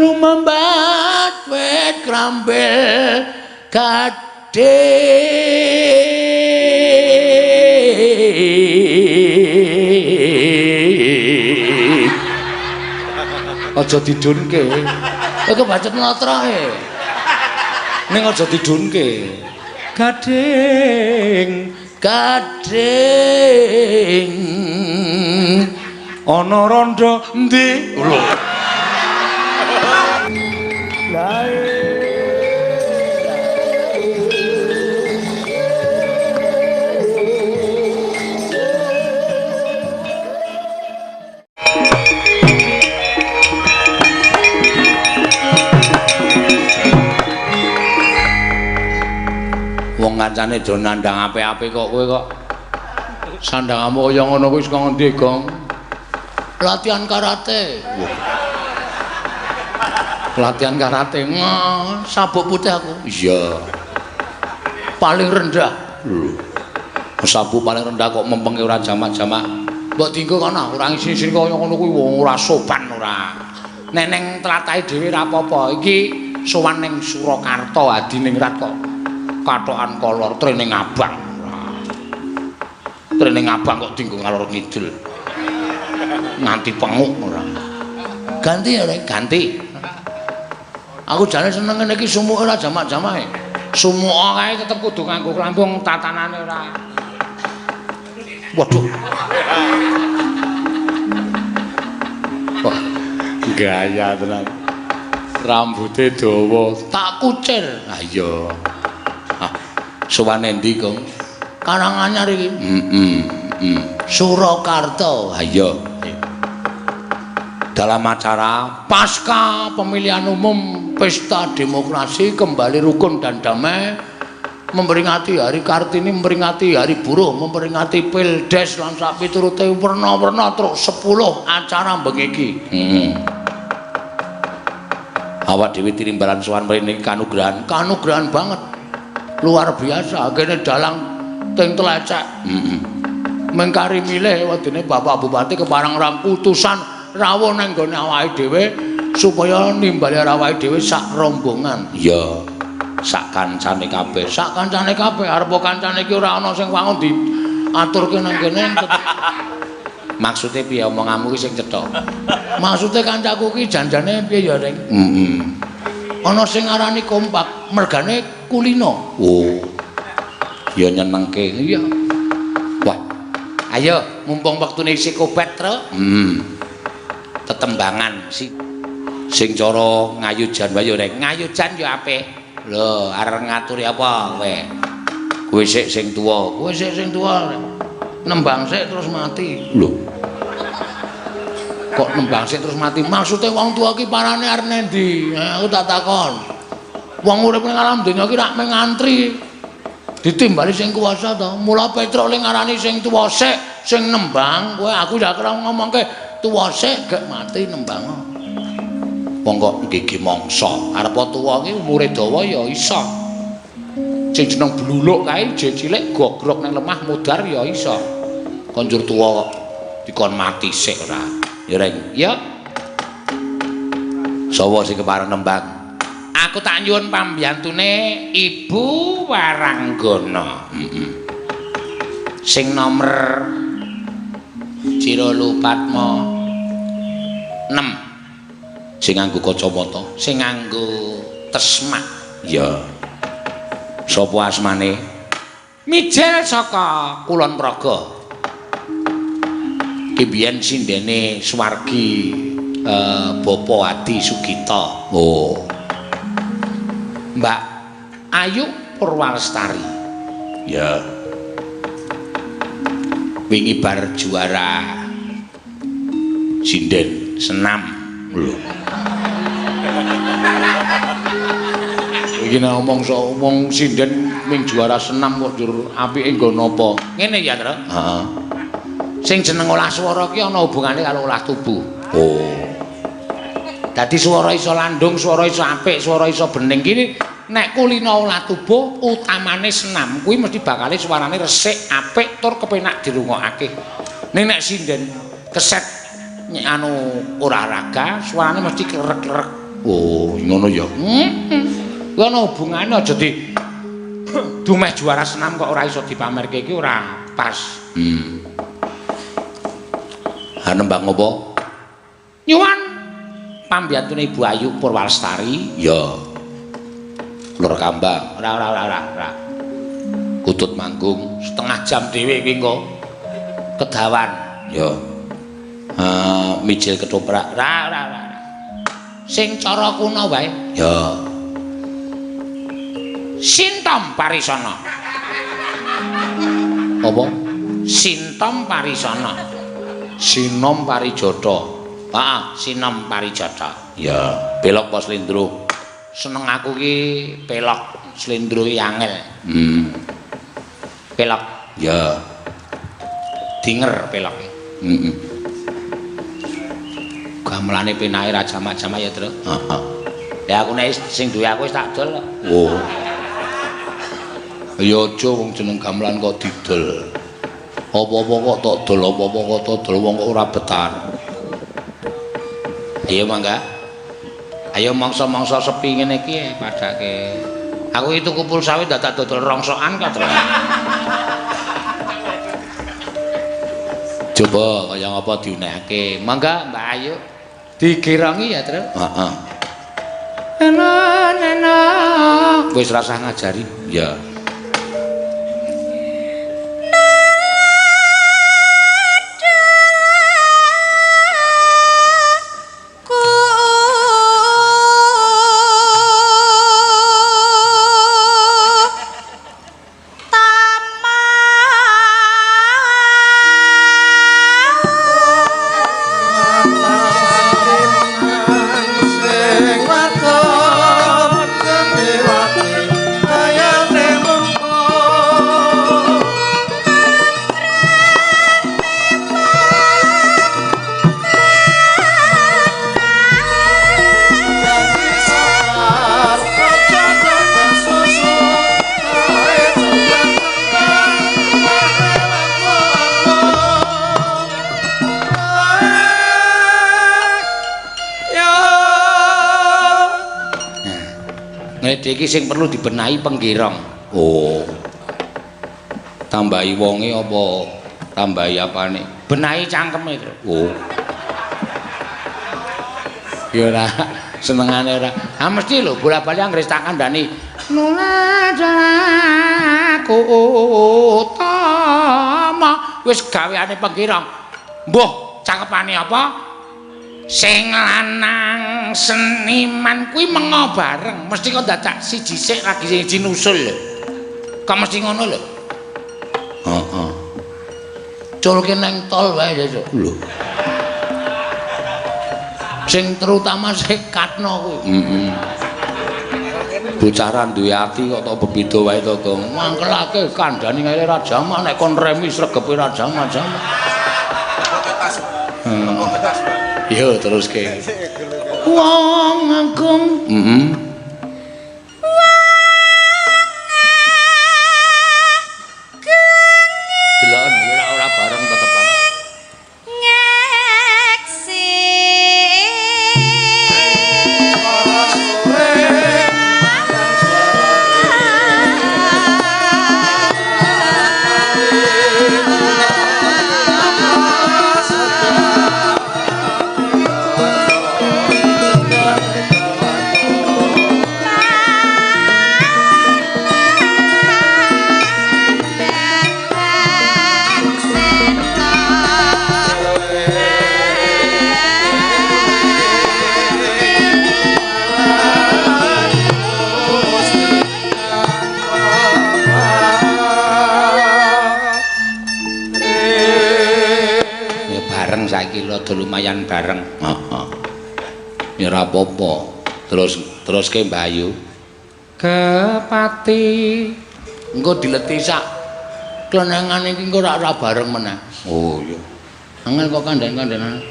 Lumembat wit krambil gading. Aja didunke. Kowe kebacut mlotrohe. Ning aja didunke. Gading, gading. Ana rondo endi? Lho. Wong kancane do nandhang apik-apik kok kowe kok sandhangamu kaya ngono kuwi saka ngendi, Gong? Latihan karate. Wah. Latihan karate. Sabuk putih aku. Iya. Paling rendah. Lho. Sabuk paling rendah kok mempenge ora jamak-jamak. Mbok dinggo kono ora ngisi-isi kaya ngono kuwi wong ora sopan ora. Nek ning tlathahe dhewe ora apa-apa. Iki sowan ning Surakarta Adiningrat kok kathokan kolor training abang. Training abang kok dinggo ngalor ngidul. Nganti penguk ora. Ganti ya, Rek, ganti. Aku jane seneng ngene iki sumuke ora jamak-jamake. Sumuke kae tetep kudu nganggo klambung tatanane ora. Waduh. Wah, gaya tenan. Rambute dawa, tak kucir. Ha iya. Ah, sowan endi, Gong? Karanganyar iki. Heeh. Surakarta. Ha iya. Dalam acara pasca pemilihan umum pesta demokrasi kembali rukun dan damai, memperingati Hari Kartini, memperingati Hari Buruh, memperingati Pildes lan sak piturute werna-werna truk 10 acara bengi iki. Awak dhewe tirimbalan sowan mrene kanugrahan, kanugrahan banget. Luar biasa, kene dalang ting tlecek. Mengkari milih wedine Bapak Bupati keparang rang utusan rawuh nang nggone awake dhewe supaya nimbali awake dhewe sak rombongan. Iya. Sak kancane kabeh. Sak kancane kabeh arep kancane iki ora ana sing wangun diaturke nang kene. Maksude piye omonganmu ki sing cetha? Maksude kancaku ki janjane piye ya, Reng? Heeh. Ana sing ngarani kompak, mergane kulino. Oh. Ya nyenengke. Iya. Wah. Ayo, mumpung wektune isih kobat, Tru. Tetembangan si sing cara ngayujan wae ya, Reng. Ngayujan ya apik. Lho, arep ngaturi apa kowe? Kowe sik sing tuwa, kowe sik sing tuwa. Nembang sik terus mati. Lho. Kok nembang sik terus mati? Maksude wong tuwa ki parane arep nendi? Aku tak takon. Wong urip ning alam donya ki rak mung ngantri. Ditimbali sing kuwasa to. Mula Petruk le ngarani sing tuwa sik, sing nembang kowe aku ya kira ngomongke tuwa sik gek mati nembang. Wong kok gigi mangsa. Arep tuwa ki umure dawa ya iso. Sing jeneng bluluk kae je cilik gogrok nang lemah mudhar ya iso. Konjur tuwa kok dikon mati sik ora. Ya Reng. Ya. Sawa sing kepareng nembang? Aku tak nyuwun pambiyantune Ibu Waranggana. Heeh. Sing nomer Cirolupatma 6. Sing nganggo kacamata, sing nganggo tesmak. Ya. Sapa asmane? Mijil saka Kulon Progo. Ki biyen sindene swargi Bapa Adi Sugita. Oh. Mbak Ayu Purwalestari. Ya. Wingi bar juara sinden senam. Lho. Iki nek ngomong sok wong sinden ming juara senam kok njur apike nggo napa? Ngene ya, Tru. Heeh. Sing jeneng olah swara ki ana hubungane karo olah tubuh. Oh. Dadi swara iso landung, swara iso apik, swara iso bening ki nek kulina olah tubuh utamane senam kuwi mesti bakale swarane resik, apik tur kepenak dirungokake. Ning nek sinden keset anu olahraga suarane mesti krek-krek. Oh, ngono ya. Heeh. Kuwi ana hubungane aja di dumeh juara senam kok ora iso dipamerke iki ora pas. Ha nembang apa? Nyuwun pambiyantune Ibu Ayu Purwalestari. Ya. Lur Kambang. Ora ora ora ora. Kutut manggung setengah jam dhewe kuwi engko. Kedawan. Ya. Mijil ketoprak. Ora ora ora. Sing cara kuno wae. Ya. Sintom Parisana. Apa? Sintom Parisana. Sinom Parijata. Heeh, Sinom Parijata. Ya, pelok apa slendro? Seneng aku ki pelok, slendro ki angel. Pelok. Ya. Dinger pelok. Heeh. Gamelane penake ra jamak-jamak ya, Tru. Heeh. Ya aku nek sing duwe aku wis tak dol. Oh. Ya aja wong jeneng gamelan kok didol. Apa-apa kok tok dol, apa-apa kok tok dol wong kok ora betar. Ayo mangga. Ayo mangsa-mangsa sepi ngene iki padake. Aku itu tuku pulsa wae dadak dodol rongsokan kok, Tru. Coba kaya ngapa diunekake. Mangga Mbak Ayu. Digirongi ya, Tru. Heeh. Ena ena. Wis rasah ngajari. Ya. Iki sing perlu dibenahi penggirong. Oh. Tambahi wonge apa tambahi apane? Benahi cangkeme, Tru. Oh. Ya ora senengane ora. Ha mesti lho bola-bali anggere tak kandhani nuladaku utama wis gaweane penggirong. Mbuh cangkepane apa? Sing lanang seniman kuwi mengo bareng, mesti kok dadak siji sik lagi siji nusul lho. Kok mesti ngono lho. Heeh. Culke nang tol wae sesuk. Lho. Sing terutama sing katno kuwi. Heeh. Bocaran duwe ati kok tok bebeda wae to, Gong. Mangkelake kandhani ngene ra jamak nek kon remi sregepe ra jamak-jamak. Yo teruske. Wong agung. Heeh. Delon ora ora bareng tetepan. Ngeksi. Saiki rada lumayan bareng. Heeh. Ya ora apa-apa. Terus teruske Mbak Ayu. Kepati. Engko dileti sak klenengan iki engko ora bareng meneh. Oh iya. Angel kok kandhan-kandhanan.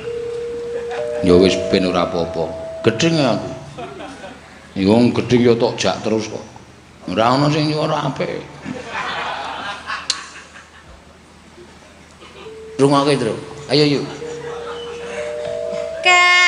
Ya wis ben ora apa-apa. Gedhing aku. Ya wong gedhing ya tok jak terus kok. Ora ono sing ora apik. Rungokke, Tru. Ayo yuk. Kepati.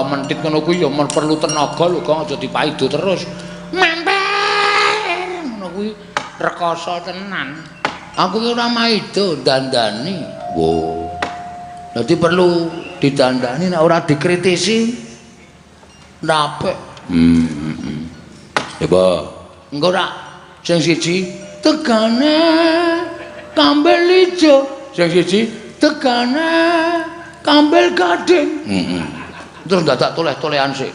Rada mentit ngono kuwi ya perlu tenaga lho, Gong, aja dipaido terus. Mampir ngono kuwi rekoso tenan. Aku ki ora maido dandani. Wo. Dadi perlu didandani nek ora dikritisi apik. Coba. Engko ora sing siji tegane kambil ijo, sing siji tegane kambil gading. Heeh. Terus dadak toleh-tolehan sik.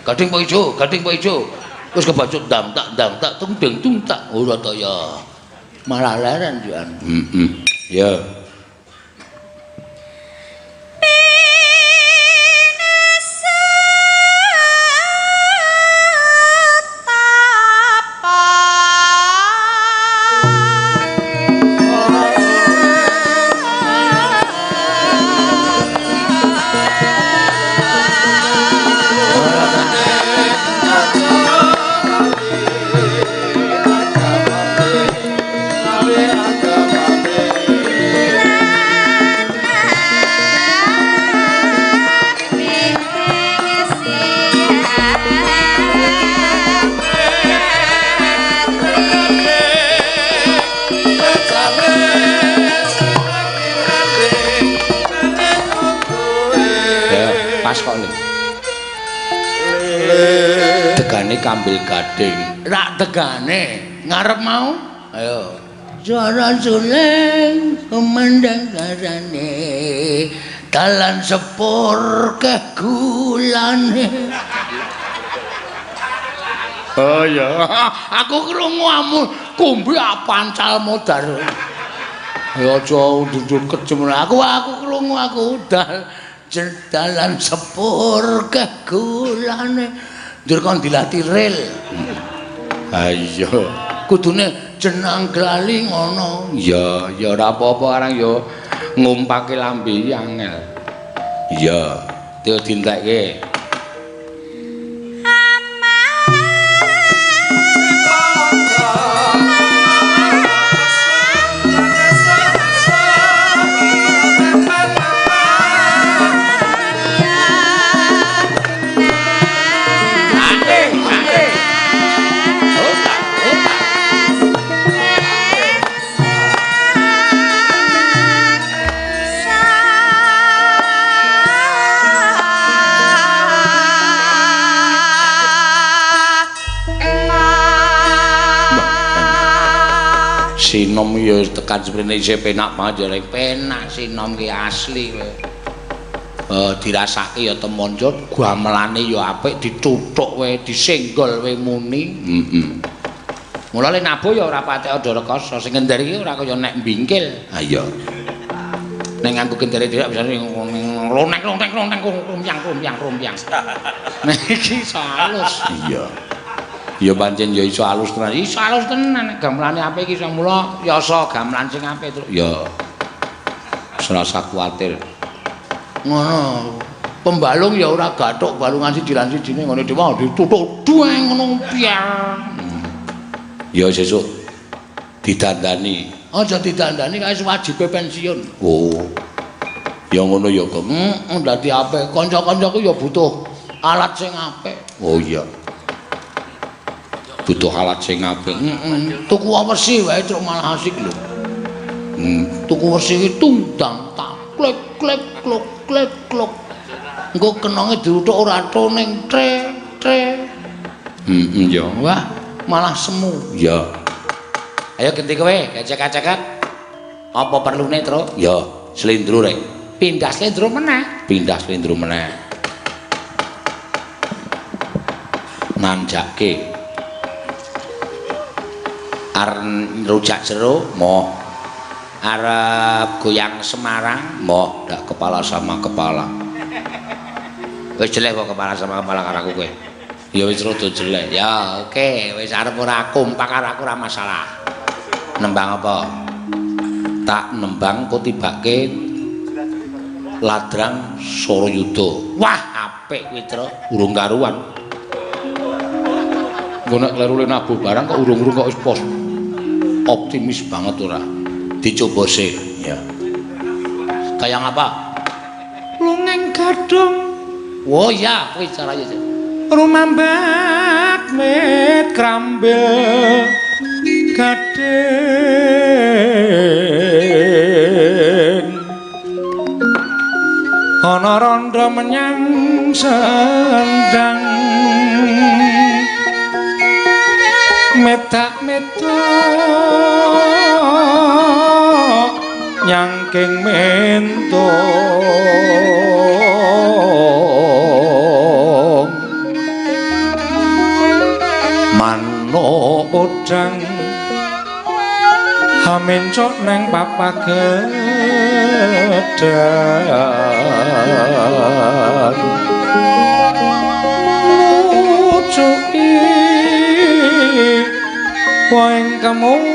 Gading apa ijo? Gading apa ijo? Terus kebacut dang tak tung ding tung tak. Ora ta ya. Malah leren jan. Heeh. Ya. Kambil gading rak tegane ngarep mau ayo suara suling kumandang sarane dalan sepur kegulane. Oh ya, aku krungu amu kumbi pancal modar. Ya aja nduduk kejem aku krungu aku dalan sepur kegulane. Njur kon dilatih rel. Ha iya, kudune jenang glali ngono. Ya, ya ora apa-apa arang ya ngumpake lambe iki angel. Iya, teo dintekke. Sinom ya tekan seprene isih penak banget ya, penak sinom ki asli kowe. Dirasake ya temon yo gamelane ya apik dituthuk kowe disenggol kowe muni. Heeh. Mulane nabuh ya ora patek ada rekoso, sing ngender iki ora kaya nek mbingkil. Ha iya. Nek nganggo gendere dhewe bisa lonek-lonek lonek rumyang-rumyang-rumyang. Nek iki iso halus. Iya. Ya pancen ya iso alus tenan. Iso alus tenan nek gamelane apik iki iso mula yasa gamelan sing apik terus. Ya. Serasa kuwatir. Ngono. Pembalung ya ora gathuk balungan siji lan sijine ngene dhewe dituthuk dueng ngono piye. Ya sesuk didandani. Aja didandani kae wajibe pensiun. Oh. Ya ngono ya, Gong. Heeh, dadi apik. Kanca-kancaku ya butuh alat sing apik. Oh iya. Butuh alat sing apik. Heeh. Tuku wesi wae truk malah asik lho. Tuku wesi iki tundang tak klek klek klok klek klok. Engko kenonge diruthuk ora ning tre tre. Heeh ya. Wah, malah semu. Ya. Ayo ganti kowe, gecek-gecekan. Apa perlune, Truk? Ya, slendro rek. Pindah slendro meneh. Pindah slendro meneh. Nanjake. Arep rujak jero moh, arep goyang Semarang moh, ndak kepala sama kepala. Wis jelek kok kepala sama kepala karo aku kowe. Ya wis rada jelek. Ya oke, wis arep ora kompak karo aku ora masalah. Nembang apa? Tak nembang kok tibake Ladrang Surayuda. Wah, apik kuwi, Truk. Urung karuan. Engko nek kleru nabuh barang kok urung-urung kok wis pos. Optimis banget ora. Dicoba sih, ya. Kaya ngapa? Lungeng gadhong. Oh iya, kuwi caranya. Rumambat wit krambil gading ana randha menyang sendang medak metok nyangking mentung manuk podang hamencok nang papagedhan ngucuki waing kemundung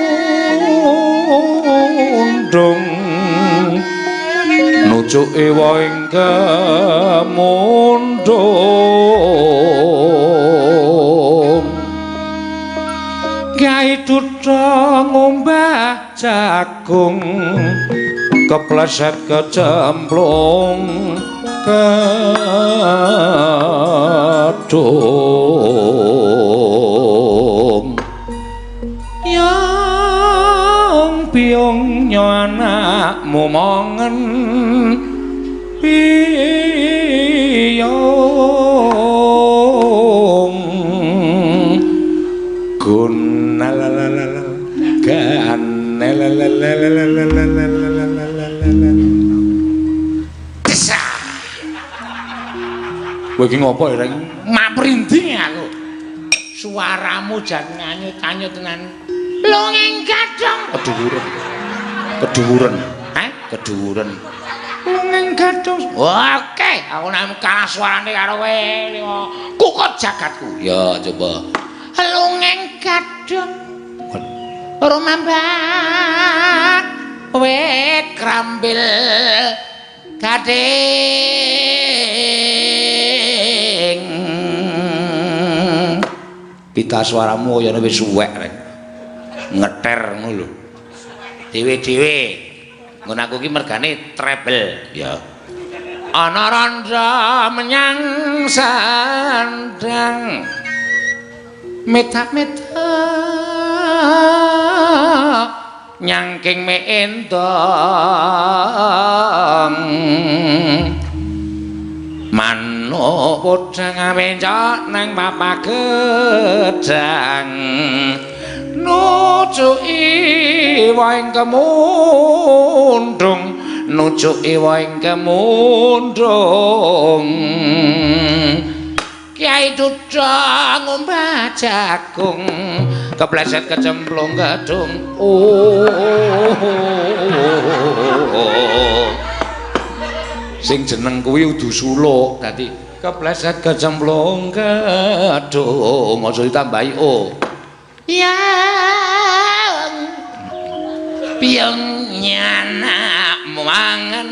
nucuki waing kemundung Kyai Dutha ngombah jagung kepleset kecemplung kedung. Yang biyung nyo anakmu mongen biyung gunalalalala ganelelelelelelelelelelelelelele. Desa. Kowe iki ngopo ya, Reng? Maprinding aku. Suaramu jan nganyut-anyut tenan. Lunging gadhong. Keduwuren. Keduwuren. Hah? Keduwuren. Lunging gadhong. Oke, aku nek kalah suarane karo kowe kukut jagatku. Ya, coba. Lunging gadhong. Rumambat wit krambil gading. Pita suaramu kayane wis suwek, Reng. Ngeter ngono lho. Dewe-dewe. Nggon aku ki mergane treble. Ya. Ana randha menyang sandang. Metak-metak nyangking meendong. Manuk podang awencok nang papagedhang. Nucuki waing kemundung, nucuki waing kemundung. Kyai Dutha ngombah jagung, kepleset kecemplung kedung. Oh. Sing jeneng kuwi udu suluk, dadi kepleset kecemplung kedung, aja ditambahi o. Yang piyong nyanak mangan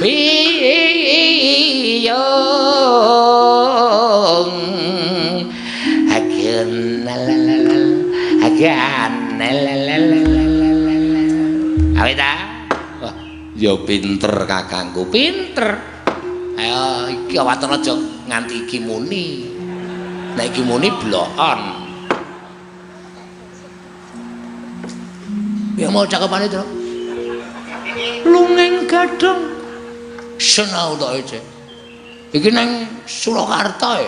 piyong agen lalalala agen lalalala. Awet ta? Wah, ya pinter kakangku, pinter. Ayo iki waton aja nganti iki muni. Nek iki muni blokon. Ya mau cakepane, Tru. Lunging gadhong. Senau tok iki. Iki nang Surakarta ya.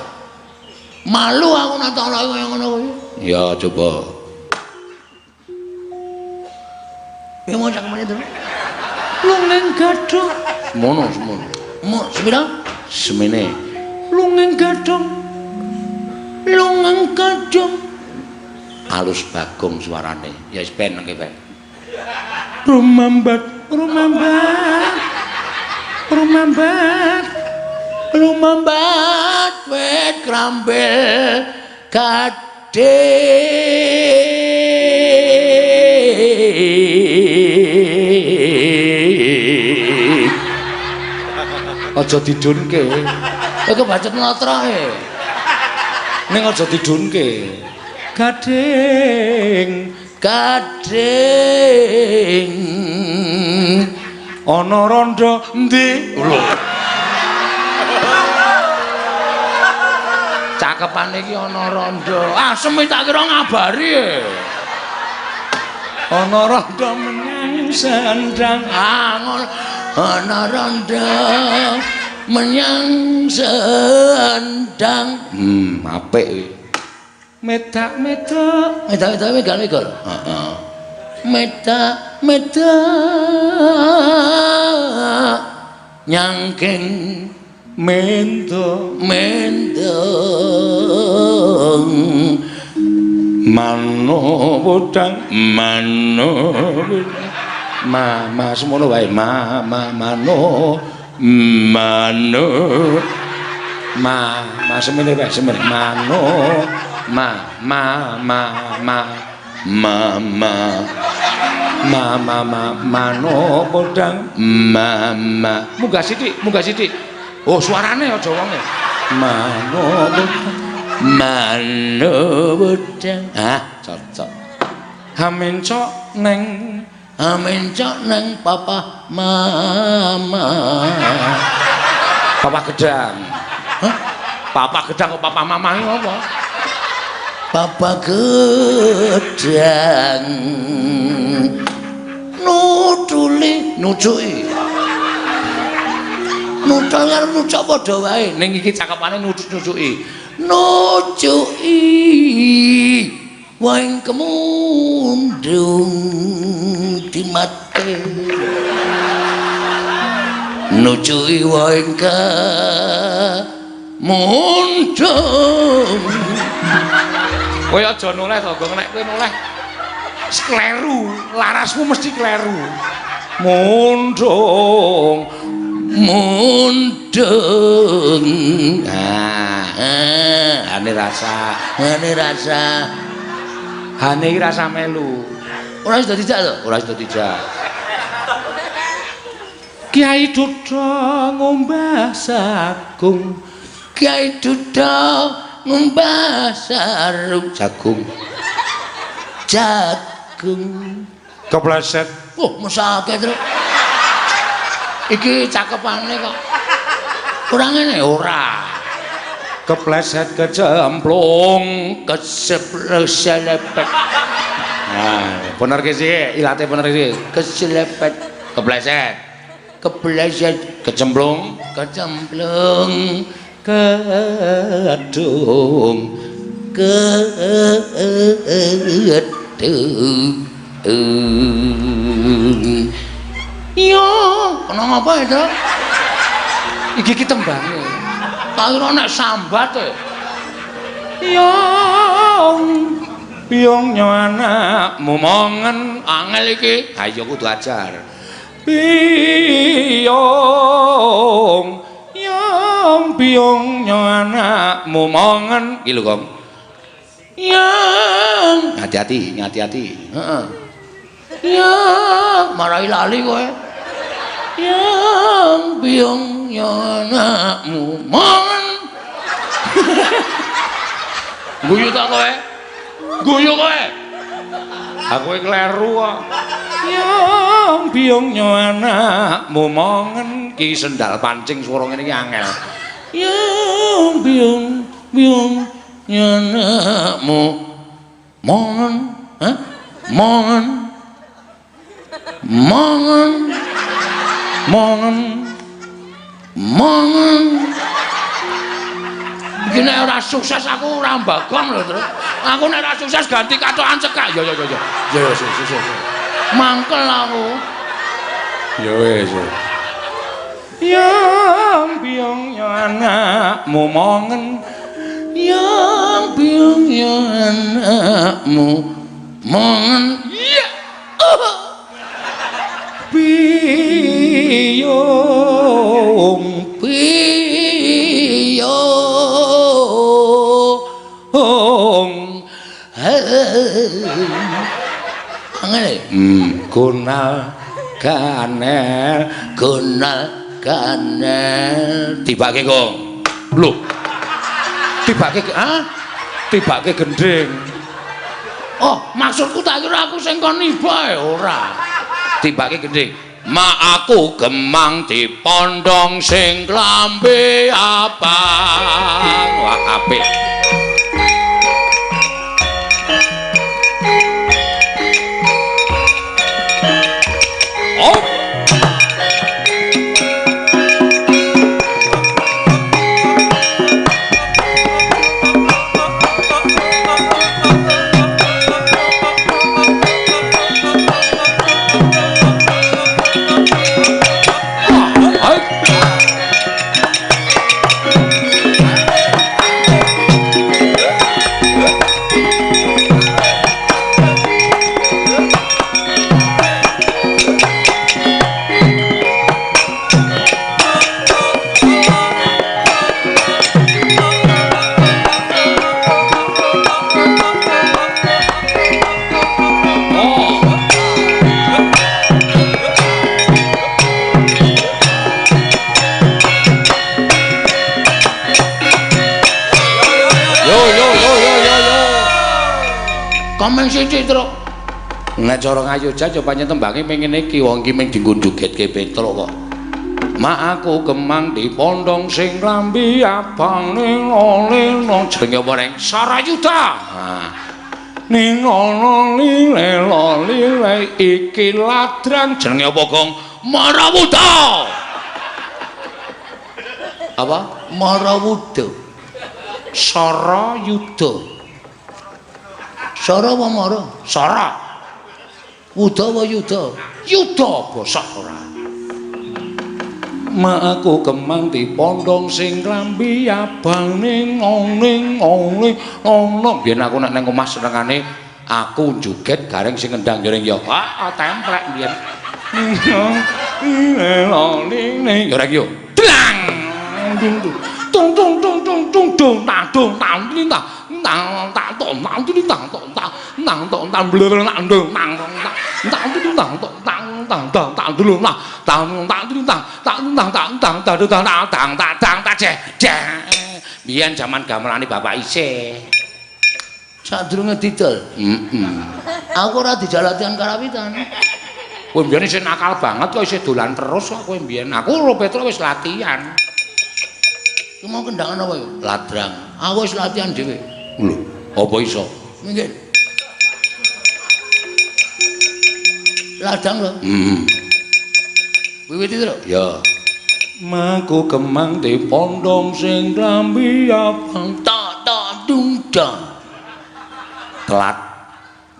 Malu aku nek tak ana kaya ngono kuwi. Ya coba. Ya mau cakepane, Tru. Lunging gadhong. Semono, semono. Mo, sepira? Semene. Lunging gadhong. Lunging gadhong. Alus bagong suarane. Ya wis ben nang kene. Rumambat, rumambat. Rumambat. Rumambat wit krambil gading. Aja didunke. Kowe kebacut notroe. Ning aja didunke. Gading, gading. Ana randha endi? Lho. Cakepane iki ana rondo. Ah, semi tak kira ngabari. Ana rondo menyang sendang. Ah, ngono. Ana rondo menyang sendang. Apik kuwi. Medak-medak, medak-medak megal-megal. Heeh. Medak-medak nyangking mendo mendong mano wedang mano ma ma semono wae ma ma mano mano ma ma semene wae semene mano ma ma ma ma ma ma ma ma ma mano podang ma ma munggah sithik munggah sithik. Oh suarane aja wonge. Mano mano podang. Ah cocok. Hamencok neng hamencok neng papa mama. Papa gedang. Hah? Papa gedang kok papa mama iki apa? Papa gedang nutuli nucuki nutul karo nucuk padha wae ning iki cakepane nucut-nucuki nucuki wae kemundung dimate nucuki wae kemundung. Kowe aja noleh to, Gong, nek kowe noleh kleru, larasmu mesti kleru. Mundung, mundung. Nah, hane rasa, hane rasa. Hane iki rasa melu. Ora sida dijak to? Ora sida dijak. Kiai Duda ngombah sagung. Kiai Duda ngumbah sarung jagung jagung kepleset. Oh mesake terus iki cakepane kok ora ngene ora kepleset kecemplung keselepet. Nah bener ki sih ilate bener ki keselepet kepleset kepleset kecemplung kecemplung kedung kedung. Yo kena ngapa itu? Iki ki tembange. Tak kira nek sambat e. Yong piyong nyo anakmu mongen angel iki. Ha iya kudu ajar. Piyong yang piyong nyo anakmu mongen iki lho Gong. Yang hati-hati, hati-hati. Heeh. Yang marai lali kowe. Yang piyong nyo anakmu mongen. Guyu ta kowe? Guyu kowe. Aku iki kleru kok. Yang piyong nyo anakmu mongen ki sendal pancing swara ngene iki angel. Yang piyong piyong nyo anakmu mongen. Hah? Mongen. Mongen. Mongen. Mongen. Iki nek ora sukses aku ora mbagong lho, Tru. Aku nek ora sukses ganti katokan cekak. Ya ya ya ya. Ya ya sukses. Mangkel aku. Ya wis. Yang piyong yo anakmu mongen. Yang piyong yo anakmu mongen. Iya. Piyong piyong. Angel. Gonal ganel, gonal ganel. Tibake Gong. Lho. Tibake ah? Tibake gending. Oh, maksudku tak kira aku sing kon niba e ora. Tibake gending. Ma aku gemang dipondong sing klambi abang. Wah, apik. Meng siji, Truk. Nek cara Ngayogja ya pancen tembange meng ngene iki, wong iki mung dienggo jogetke Petruk kok. Mak aku kemang dipondong sing klambi abang ning oleh jenenge apa reng? Sarayuda. Ha. Ning ana lile lile iki ladrang jenenge apa, Gong? Marawuda. Apa? Marawuda. Sarayuda. Sara apa mara? Sara. Wuda apa yuda? Yuda bosok ora. Mak aku kemang dipondong sing klambi abang ning ning ning ono. Biyen aku nek nang omah senengane aku joget gareng sing ngendang jering ya. Ah, templek biyen. Ning ya rek yo. Dlang. Tung tung tung tung tung dung tang dung tang tang tang tang tong tang tang tong tang tang tong tang blur tang dung tang tang tang tang tong tang tang tang tang dulu tang tang tang tang tang tang tang tang tang tang tang tang tang ceh ceh. Biyen jaman gamelane bapak isih. Sadurunge didol. Heeh. Aku ora dijak latihan karawitan. Kowe mbiyen isih nakal banget kok isih dolan terus kok kowe mbiyen. Aku ro Petruk wis latihan. Ki mau kendangan apa ya? Ladrang. Aku wis latihan dhewe. Lho, apa iso? Minggir. Ladang lho. Heeh. Wiwit itu lho. Ya. Maku kemang dipondong sing klambi abang tak tak dung dang. Telat.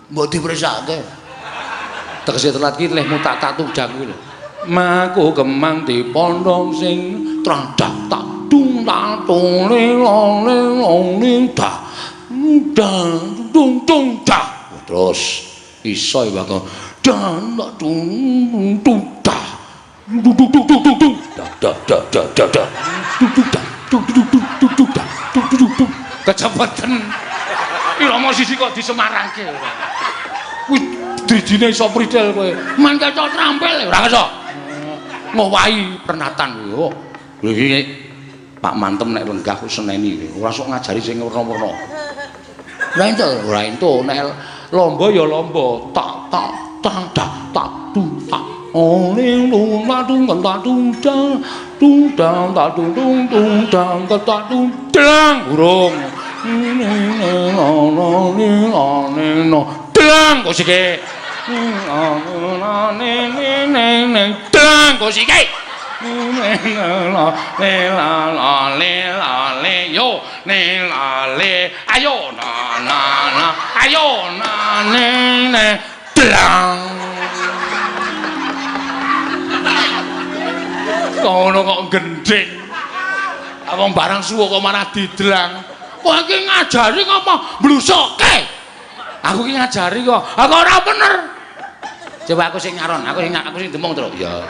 Mbok dipresake. Tegese telat ki lehmu tak tak tundang kuwi lho. Maku kemang dipondong sing tradak tak dung tak tung le le le dah. Dang dung dung dah. Terus iso ya bakal dan tak dung dung dah. Dung dung dung dung dung dah dah dah dah dah dah. Dung dung dah dung dung dung dung dung dah dung dung dung. Kecepeten. Irama siji kok disemarangke. Kuwi drijine iso pridel kowe. Man ketok trampil ora iso. Ngowahi pernatan kuwi. Oh. Lho iki Pak Mantem nek lenggah ku seneni ora sok ngajari sing werna-werna. Ora entuk, ora entuk nek lomba ya lomba. Tak tak tang dah tak dung tak. Oh ning dung tak dung tak dung dang dung dang tak dung dung dung dang tak dung dang urung. Dang kok sike. Dang kok sike. La la la le la le yo ne la le ayo na na na ayo na ne ne dang. Kono kok gendhing. Wong barang suwo kok malah didlang. Kowe iki ngajari ngapa mblusuke? Aku iki ngajari kok. Aku ora bener. Coba aku sing nyaron, aku sing demung, Truk. Ya.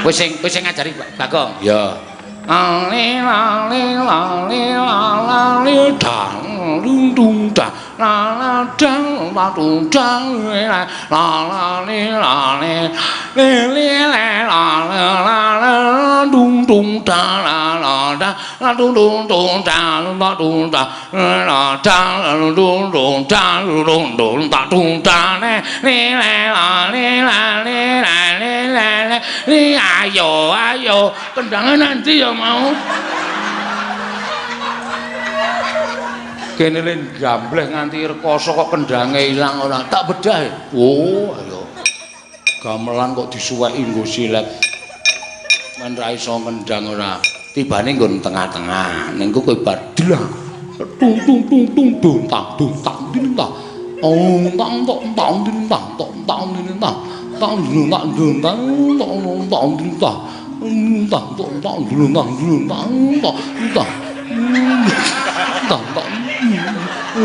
Kowe sing ngajari Bagong. Ya. Ale la le la le la la le dang dung dung da la la dang la dung dang la la la le la le le le la la la la dung dung da la la da la dung dung dung da la dung da la da dung dung da dung dung da dung da le le la le la le la le la le ayo ayo kendangan nanti ya mau. Kene le gambleh nganti rekoso kok kendange ilang ora. Tak bedah. Oh, ayo. Gamelan kok disuweki nggo silet. Men ra iso ngendang ora. Tibane nggon tengah-tengah. Ning kowe bar dlang. Tung tung tung tung dung tang dung tang ding tang. Oh, tang tong tang ding tang tong tang ding tang. Tang dung tang dung tang tong tang ding tang. Tang tong tang dung tang dung tang tong tang. Tang tang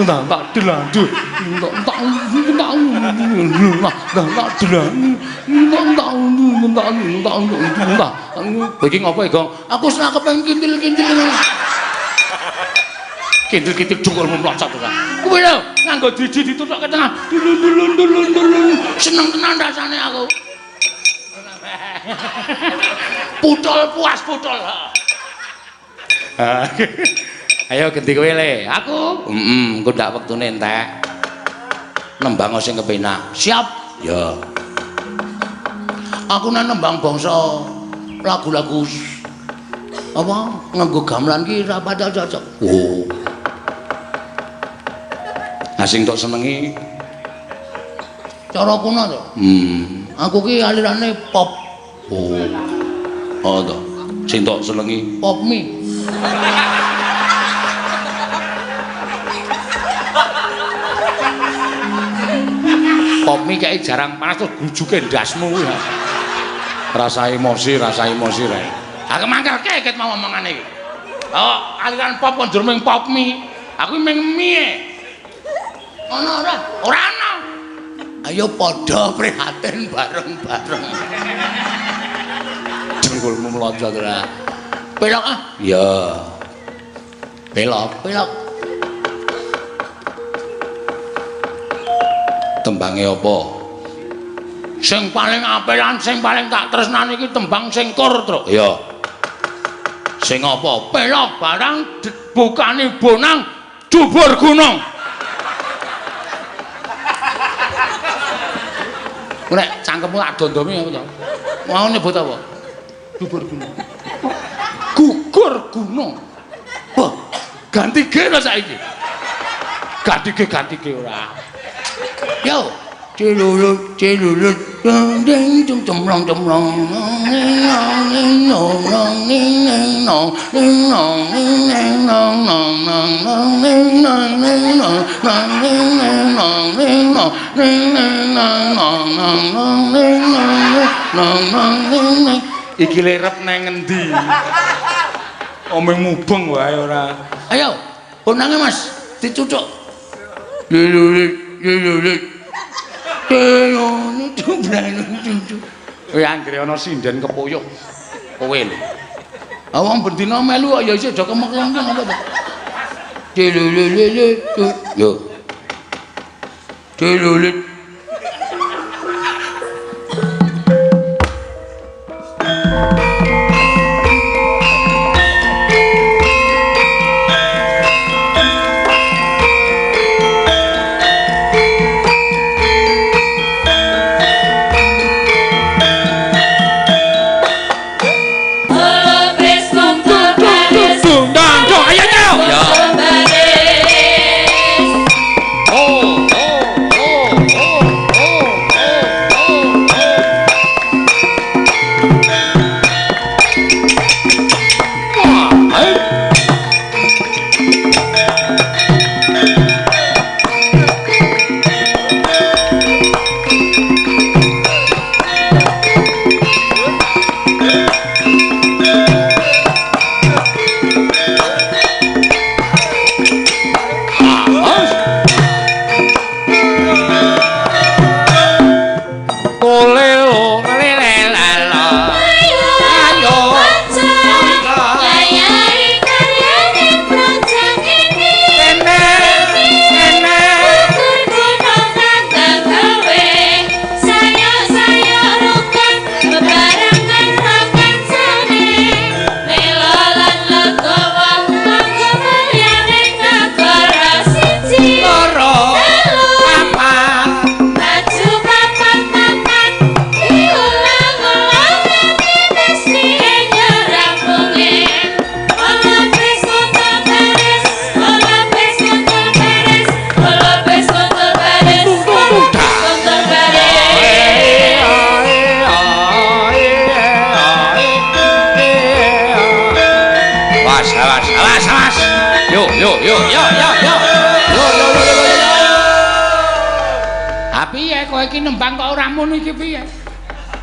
tang tang delang duh tang tang tang tang delang tang tang tang tang tang. Kowe iki ngopo, Gong? Aku seneng kepengin kintil-kintil. Kintil-kintil jungkul mlocot ora. Kuwi lho, nganggo driji dituthuk ke tengah. Dulun dulun dulun. Seneng tenan rasane aku. Putol puas putol. Ayo ganti kowe le. Aku? Heeh, engko ndak wektune entek. Nembang sing kepenak. Siap. Ya. Aku nek nembang bangsa lagu-lagu apa nganggo gamelan ki ra pati cocok. Oh. Nah sing tok senengi cara kuno to. Aku ki alirane pop. Oh. Oh to. Sing tok senengi pop mie. Pop mie kae jarang panas terus grujuke ndasmu kuwi. Rasa emosi rek. Aku mangkelke ket mau omongane iki. Oh, aliran pop kok njur ming pop mie. Aku ming mie. Ana ora? Ora ana. Ayo padha prihatin bareng-bareng. Dengkulmu mlonjot ora. Pelok ah. Iya. Pelok, pelok. Tembange apa? Sing paling apik lan sing paling tak tresnani iki tembang singkur, Truk. Iya. Sing apa? Pelok barang bukane bonang jubur gunung. Nek cangkemmu tak dondomi apa to? Mau nyebut apa? Jubur gunung. Gugur gunung. Wah, ganti G to saiki. Ganti G ora. Yo, cilulut cilulut ding ding cemplong cemplong ning nong nong nong ning nong ning nong ning nong nong nong nong ning nong ning nong nong ning nong ning nong ning nong nong nong nong ning nong nong ning. Iki lerep nang ngendi? Omeng mubeng wae ora. Ayo, bonange Mas, dicucuk. Cilulut cilulut. Kowe anggere ana sinden kepuyuh kowe lho. Ah wong bendina melu kok ya isih do kemeklong ki apa to? Dilulululu. Yo. Dilulut.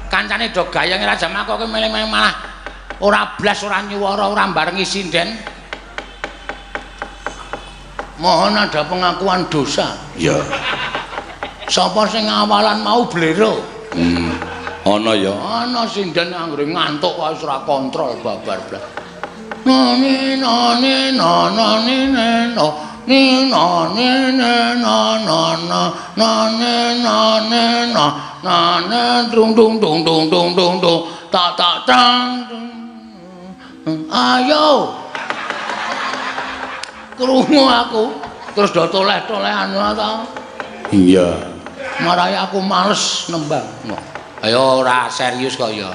Kancane do gayeng Raja Mako ki meleng-meleng malah ora blas ora nyuwara ora barengi sinden. Mohon ada pengakuan dosa. Iya. Sapa sing awalan mau blero? Ana ya. Ana sinden anggere ngantuk wae ora kontrol babar blas. No ni no ni no no ni no ni no ni no no no no ni no ni no na na dung dung dung dung dung dung dung ta ta tang. Ayo krungu aku terus do toleh-tolehan ta. Iya. Marai aku males nembang. Ayo ora serius kok ya.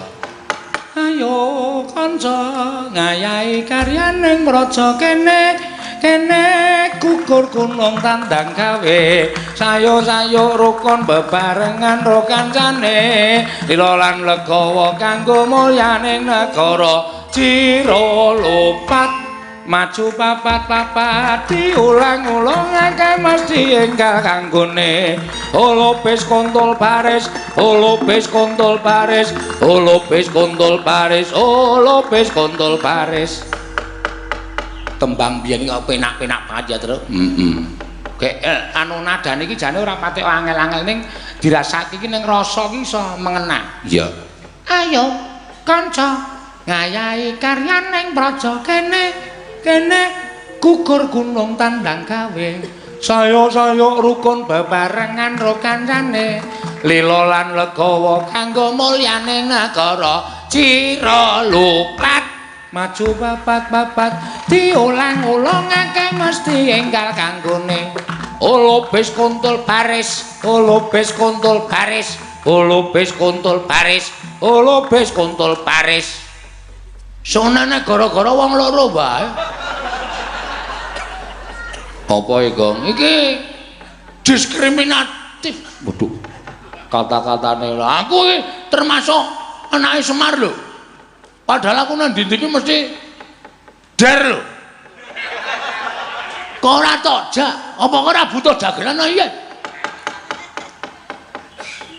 Ayo kanca ngayahi karyaning praja kene kene gugur gunung tandang gawe sayo-sayo rukun bebarengan ro kancane lila lan legawa kanggo mulyaning negara cira lupat maju papat-papat diulang-ulangake mesti enggal kanggone holopis kontol baris holopis kontol baris holopis kontol baris holopis kontol baris. Tembang biyen kok penak-penak banget ya, Truk. Heeh. Kek anu nadane iki jane ora patek angel-angel ning dirasake iki ning rasa iki iso mengena. Iya. Ayo kanca ngayahi karyaning praja kene kene gugur gunung tandang gawe sayo-sayo rukun bebarengan ro kancane lila lan legawa kanggo mulyaning negara cira lupat maju papat-papat diulang-ulangake mesti enggal kanggone holopis kontol baris holopis kontol baris holopis kontol baris holopis kontol baris. Sonane gara-gara wong loro wae. Apa iki, Gong? Iki diskriminatif. Waduh. Kata-katane aku iki termasuk anake Semar lho. Padahal aku nang ndi-ndi iki mesti der lho. Kok ora tok jak? Apa kok ora butuh dagelan iya?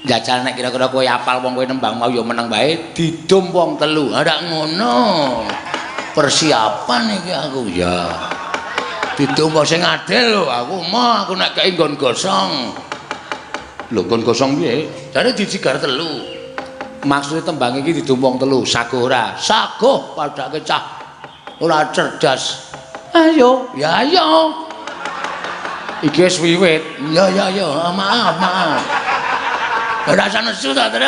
Jajal nek kira-kira kowe apal wong kowe nembang mau ya meneng wae didum wong telu. Ora ngono. Persiapan iki aku ya. Didum wong sing adil lho aku mah aku nek kei nggon gosong. Lho nggon gosong piye? Jare dijigar telu. Maksude tembang iki didum wong telu, saguh ora? Saguh padake cah ora cerdas. Ayo, ya ayo. Iki wis wiwit. Ya ya ya, maaf, maaf. Ora usah nesu ta, Tru.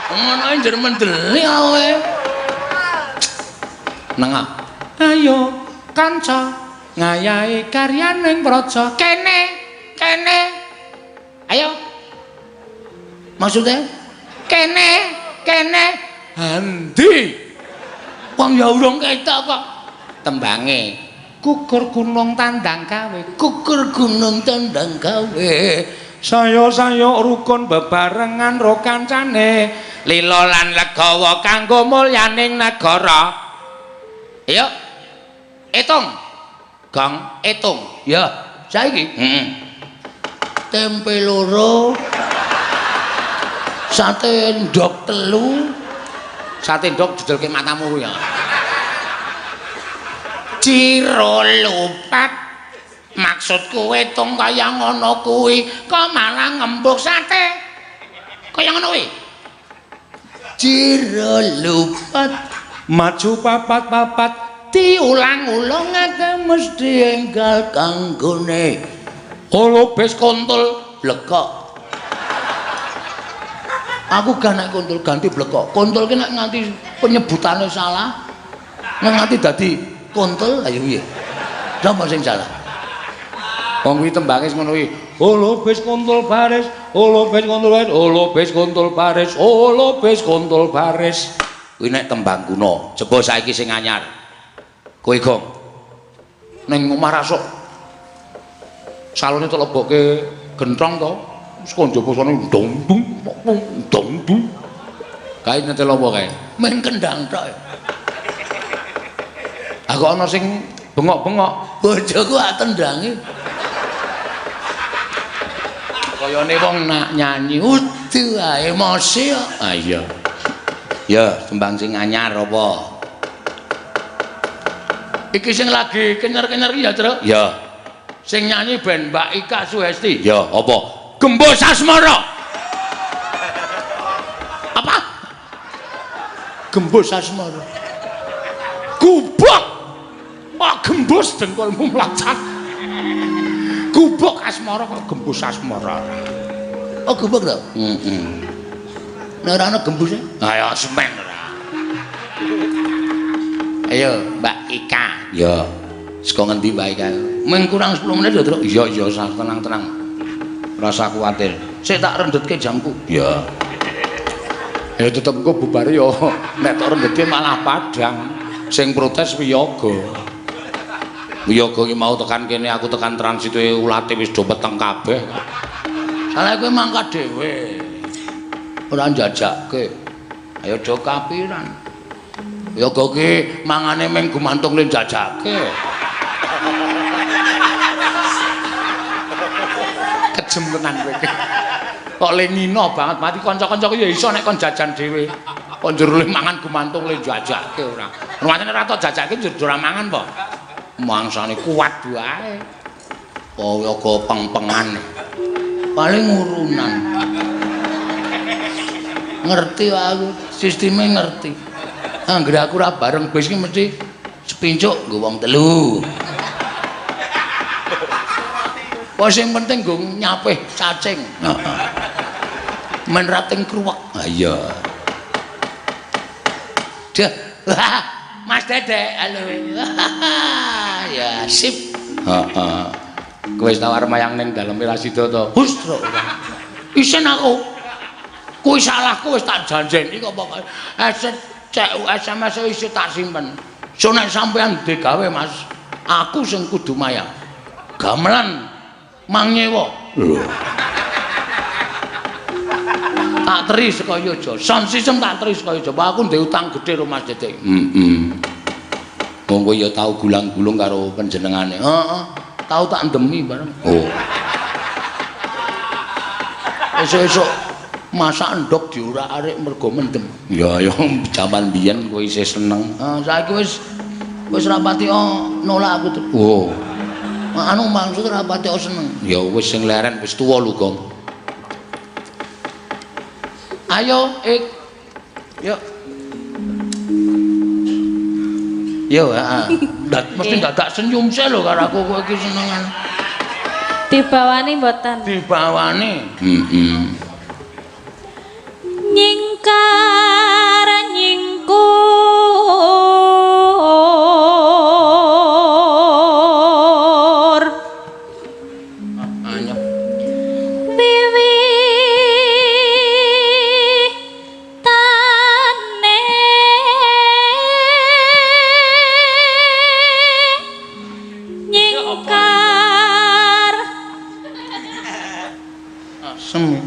Ngono njur mendeli kowe. Nengah. Ayo kanca ngayahi karyaning praja kene kene. Ayo. Maksudnya kene kene. Andi. Wong ya urung ketok kok. Tembange gugur gunung tandang gawe, gugur gunung tandang gawe. Sayo-sayo rukun bebarengan ro kancane lila lan legawa kanggo mulyaning negara. Ayo. Etung. Gong, etung. Ya, saiki. Heeh. Tempe loro. Sate ndok telu. Sate ndok jejelke matamu kuwi ya. Cira lupat. Maksudku etung kaya ngono kuwi kok malah ngembuk sate kaya ngono kuwi. Cira lupat maju papat-papat diulang-ulangake mesti enggal kanggone holopis kontol blekok. Aku gak nek kontol ganti blekok. Kontol ki nek nganti penyebutane salah nek nganti dadi kontol ayo piye? Sapa sing salah? Wong kuwi tembange ngono kuwi. Holopis kontol baris, holopis kontol baris, holopis kontol baris, holopis kontol baris. Kuwi nek tembang kuno, coba saiki sing anyar. Kowe Gong. Ning omah rasuk. Salone tok lebokke genthong to. Wis kon njaba sono dong dung dong dung. Kae nyetel apa kae? Meng kendang tok. Aku ana sing bengok-bengok. Bojoku ak tendangi. Kayane wong nak nyanyi udu ae emosi kok. Ah iya. Ya, tembang sing anyar apa? Iki sing lagi kenyer-kenyer iki ya, Truk? Ya. Sing nyanyi ben Mbak Ika Suhesti. Ya, apa? Gembos Asmara. Apa? Gembos Asmara. Gubok. Kok gembos dengkulmu mlacat. Gubok asmara kok gembus asmara. Oh, gubok to? Heeh. Nek ora ana gembuse? Ayo semen ora. Ayo, Mbak Ika. Ya. Saka ngendi Mbak Ika? Mung kurang 10 menit ya, Truk. Iya, iya, tenang-tenang. Rasa kuwatir. Sik tak rendhetke jamku. Ya. Ya tetep engko bubar ya. Nek tok rendhetke malah padhang. Sing protes wiyaga. Wiyaga iki mau tekan kene aku tekan transite ulate wis do peteng kabeh. Salah kowe mangkat dhewe. Ora njajake. Ayo do kapiran. Wiyaga ki mangane mung gumantung le njajake. Kejem tenan kowe iki. Kok le ngino banget mati kanca-kancaku ya iso nek kon jajan dhewe. Kok njur le mangan gumantung le njajake ora. Rumane ora tok jajake njur ora mangan po. Mangsane kuat wae. Wiyaga peng-pengan. Paling urunan. Ngerti aku, sisteme ngerti. Anggere aku ora bareng bis iki mesti sepincuk nggo wong telu. Apa sing penting nggo nyapih cacing. Heeh. Men rating kruwek. Ha iya. Duh. Mas Dede, halo. Ya, sip. Heeh. Kowe wis tau arep mayang ning daleme ra sida to? Hus, Truk. Isin aku. Kuwi salahku wis tak janjeni kok pokoke. SMS isih tak simpen. So nek sampean digawe, Mas, aku sing kudu mayang. Gamelan mang nyewa. Lho. Tak teri saka Yojo. Sound system tak teri saka Yojo. Aku ndek utang gedhe karo Mas Dede. Heeh. Wong kowe ya tau gulang-gulung karo panjenengane. Heeh. Tau tak ndemi bareng. Oh. Esuk-esuk masak endhog diorak-arik mergo mendem. Ya ya jaman biyen kowe isih seneng. Heeh, saiki wis wis rapati nolak aku. Oh. Anu maksud rapati seneng. Ya wis sing leren wis tuwa lho, Gong. Ayo, Ik. Yuk. Yo, heeh. Mesti dadak senyum sih lho karo aku kowe iki senengan. Dibawani mboten? Dibawani. Heeh. Nyingkar nyingkur anyep wiwitane nyingkar asem.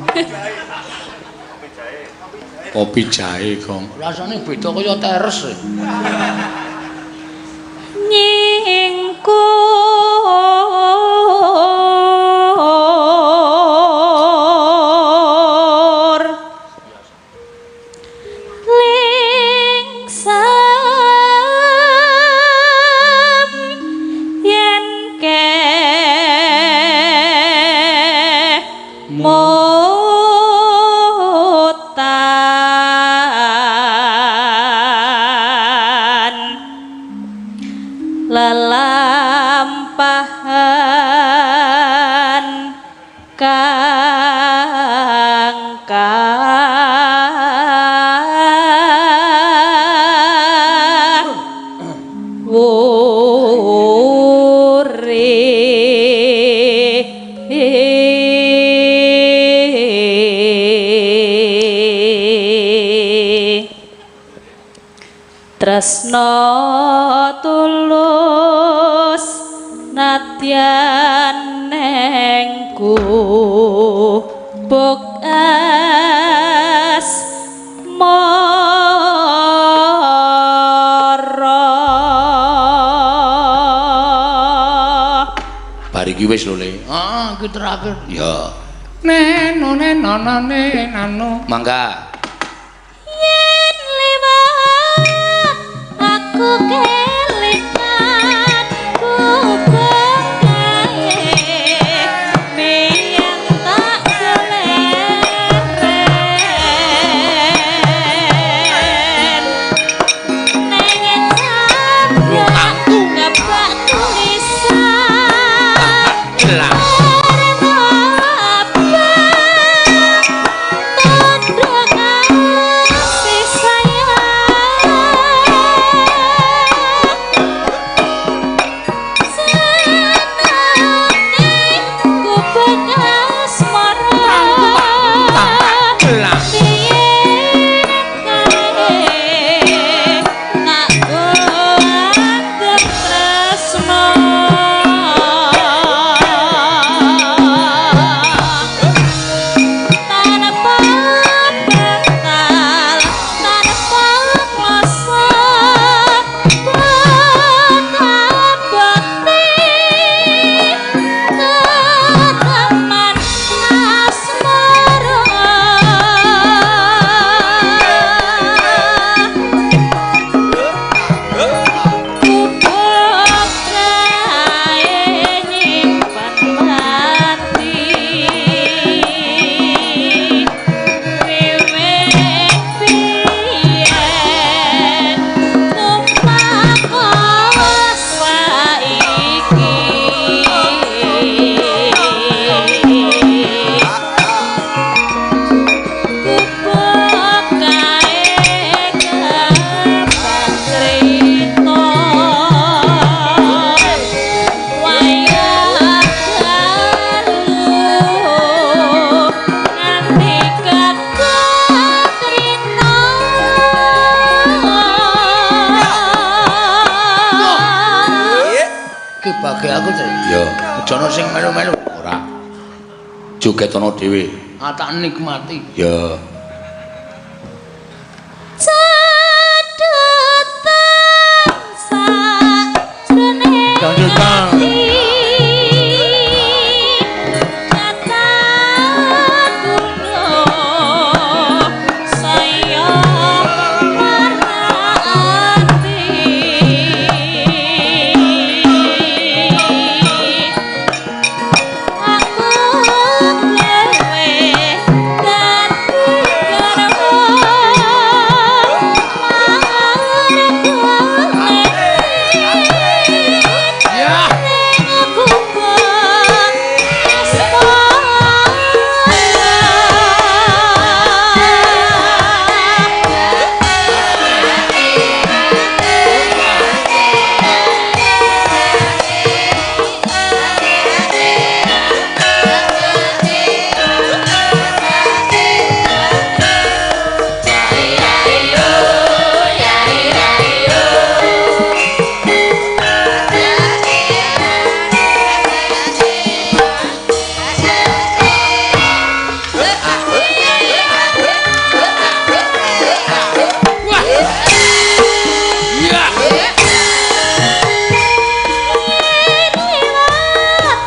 Kopi jahe, Gong. Rasane beda kaya teres. Nyingkur lingsem yen kemutan lelampahan kang kawuri. Tresno tulus nadyan neng gubuk asmara. Bar iki wis lho, Le. Heeh, iki terakhir. Ya. Neno neno nane nano. Mangga. Yen liwat aku kelingan gubuk kae miyang tak jeleren neng candra ngebak tulisan Jelas. Tandra kasih sayang. aku to. Ya, Aja ana sing melu-melu. Ora. Jogetana dhewe. Ah, tak nikmati. Ya. Catetan sajroning Dangdutan. ati kata gunung saya lara ati aku gawe dadi garwa Ya. Ya.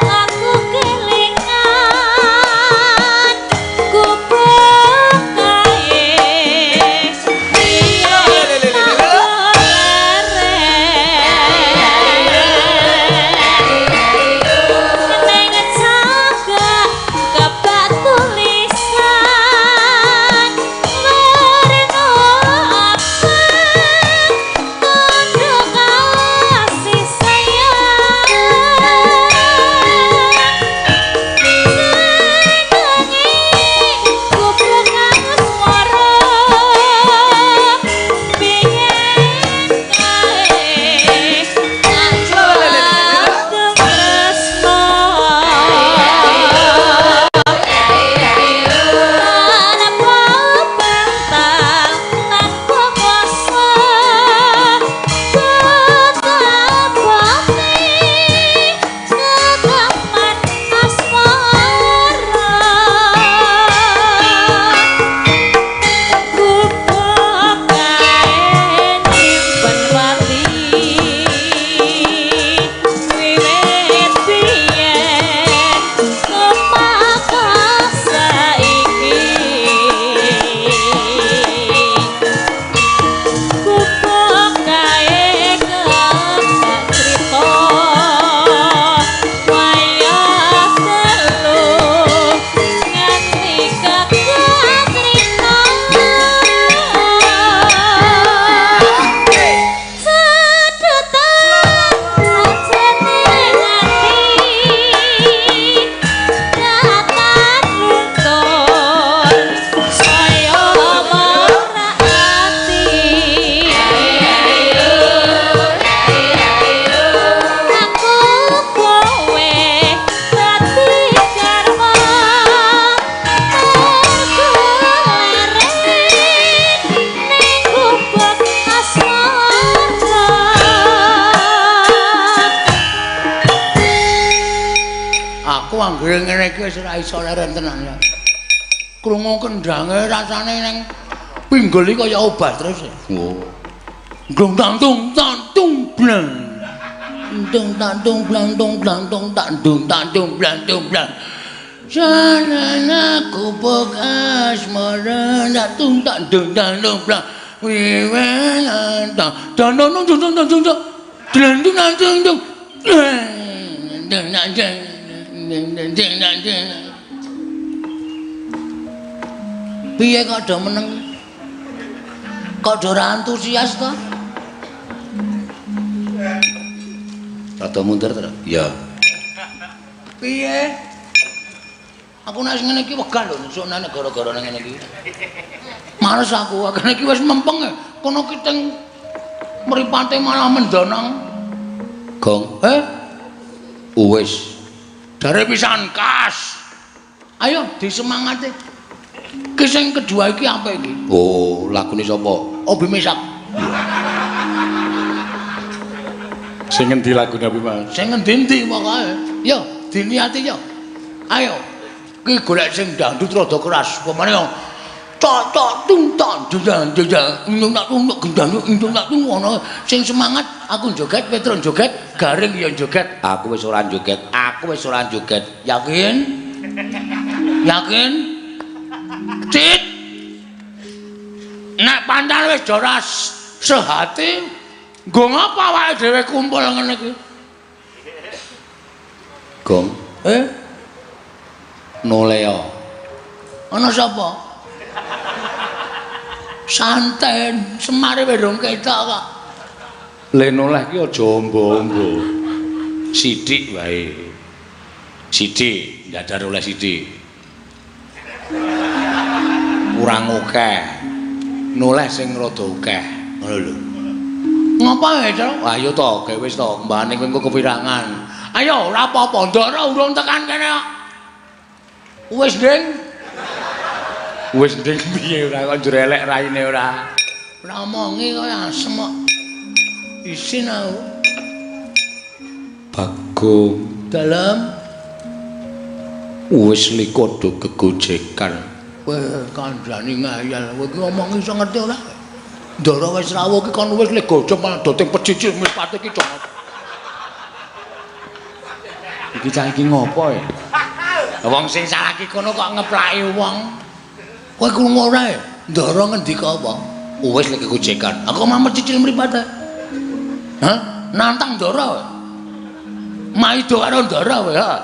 Aku kelingan gubuk kae iya tak leren ning cagak kebak tulisan werna abang tandha kasih sayang senengi gubuk asmara biyen kae tak tresno tanpa bantal tanpa kuasa betapane keteman asmara gubuk kae nyimpen pati wiwit biyen kemaka saiki gubuk kae kebak crita wayah telu nganti kekatrina sedotan sajroning ati datan luntur saya marak ati aku kowe dadi garwa mergo leren ning gubuk asmara. Aku anggere ngene iki wis ora iso leren tenan ya. Krungu kendhange rasane ning pinggul iki kaya obah terus. Oh. Dung tang tung tang tung blang. Dung tang tung blang tung blang tung tang dung tang tung blang tung blang. Sarana gubuk asmara tak tung tak dung tang tung blang. Wiwelan tang tang tung tung tung tung tung tung. Dlang dung tang tung tung. Dlang dang dang dang dang dang dang. Piye kok do meneng? Kok do ora antusias to? Rada mundur to? Ya. Piye? Aku nek ngene iki wegah lho, suknane gara-gara nang ngene iki. Males aku, akene iki wis mempeng. Kono ki teng mripate malah mendonong. Gong. Heh? Wis. Jare pisan kas. Ayo disemangati. Ki sing kedua iki apik iki. Oh, lagune sapa? Obi Mesak. Sing ngendi lagune Abimana? Sing ngendi-endi pokoke. Yo, diniati yo. Ayo. Ki golek sing dangdut rada keras. Pemane yo tok tok tung tok jujang jujang nyung tak tung gendang nyung tak tung ngono. Sing semangat aku joget, Petro joget, Garing ya joget. Aku wis ora joget. Aku wis ora joget. Yakin? Yakin? Cit. Nek pancen wis ora sehati, nggo ngapa awake dhewe kumpul ngene iki? Gong. Eh? Noleo. Ana sapa? Santen, Semare wis rong ketok kok. Le noleh ki aja ombo-ombo. Sithik wae. Sithik, ndadar oleh sithik. Kurang akeh. Noleh sing rada akeh. Ngono lho. Ngapa ya, Cok? Ayo to, gawe wis to, mbane kowe engko kepirangan. Ayo, ora apa-apa, Ndara urung tekan kene kok. Wis, Ding. Wis nding piye ora kok njur elek raine ora. Ora omongi kaya asem kok. Isin aku. Bagong Dalem wis likodo gegojekan. Kowe kandhani ngayal. Kowe iki ngomong iso ngerti ora? Ndara wis rawuh iki kon wis legojok malah doting pecicil mripate iki cok. Iki cah iki ngopo ya? Wong sing salah iki kono kok ngeplaki wong. Kowe krungu ora ya? Ndara ngendika apa? Wis lek gegojekan. Aku mamet cicil mripate. Hah? Nantang Ndara kowe. Maido karo Ndara kowe, ha.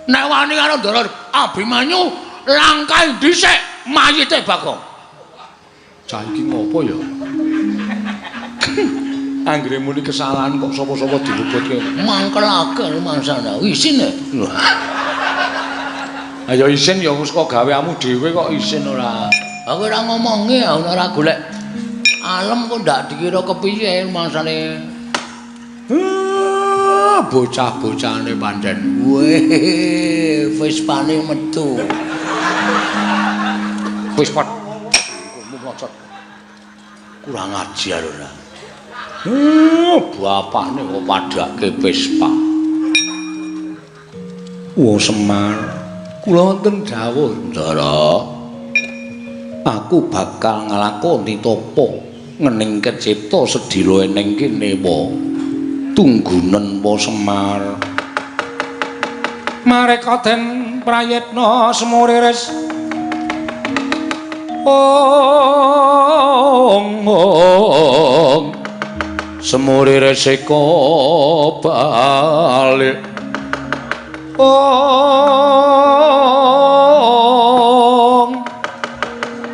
Nek wani karo Ndara Abimanyu langkahe dhisik mayite Bagong. Cah iki ngopo ya? Anggere muni kesalahan kok sapa-sapa diluputke. Mangkelake rumangsane. Isin e. Ayo isin ya wis kok gaweamu dhewe kok isin ora. Aku ora ngomongi, aku ora golek alem kok ndak dikira kepiye rumangsane. Bocah-bocahane pancen. Weh, Vespane metu. Vespa. Kurang ajar ora. Bapakne kok padhake Vespa. Wong Semar, kula wonten dawuh, Ndara. Aku bakal nglakoni tapa ngening kecipta sedhela ning kene wa. Tunggunen wa Semar. Mareka den prayitna semuriris. Ong ong semuriris eka balik. Ong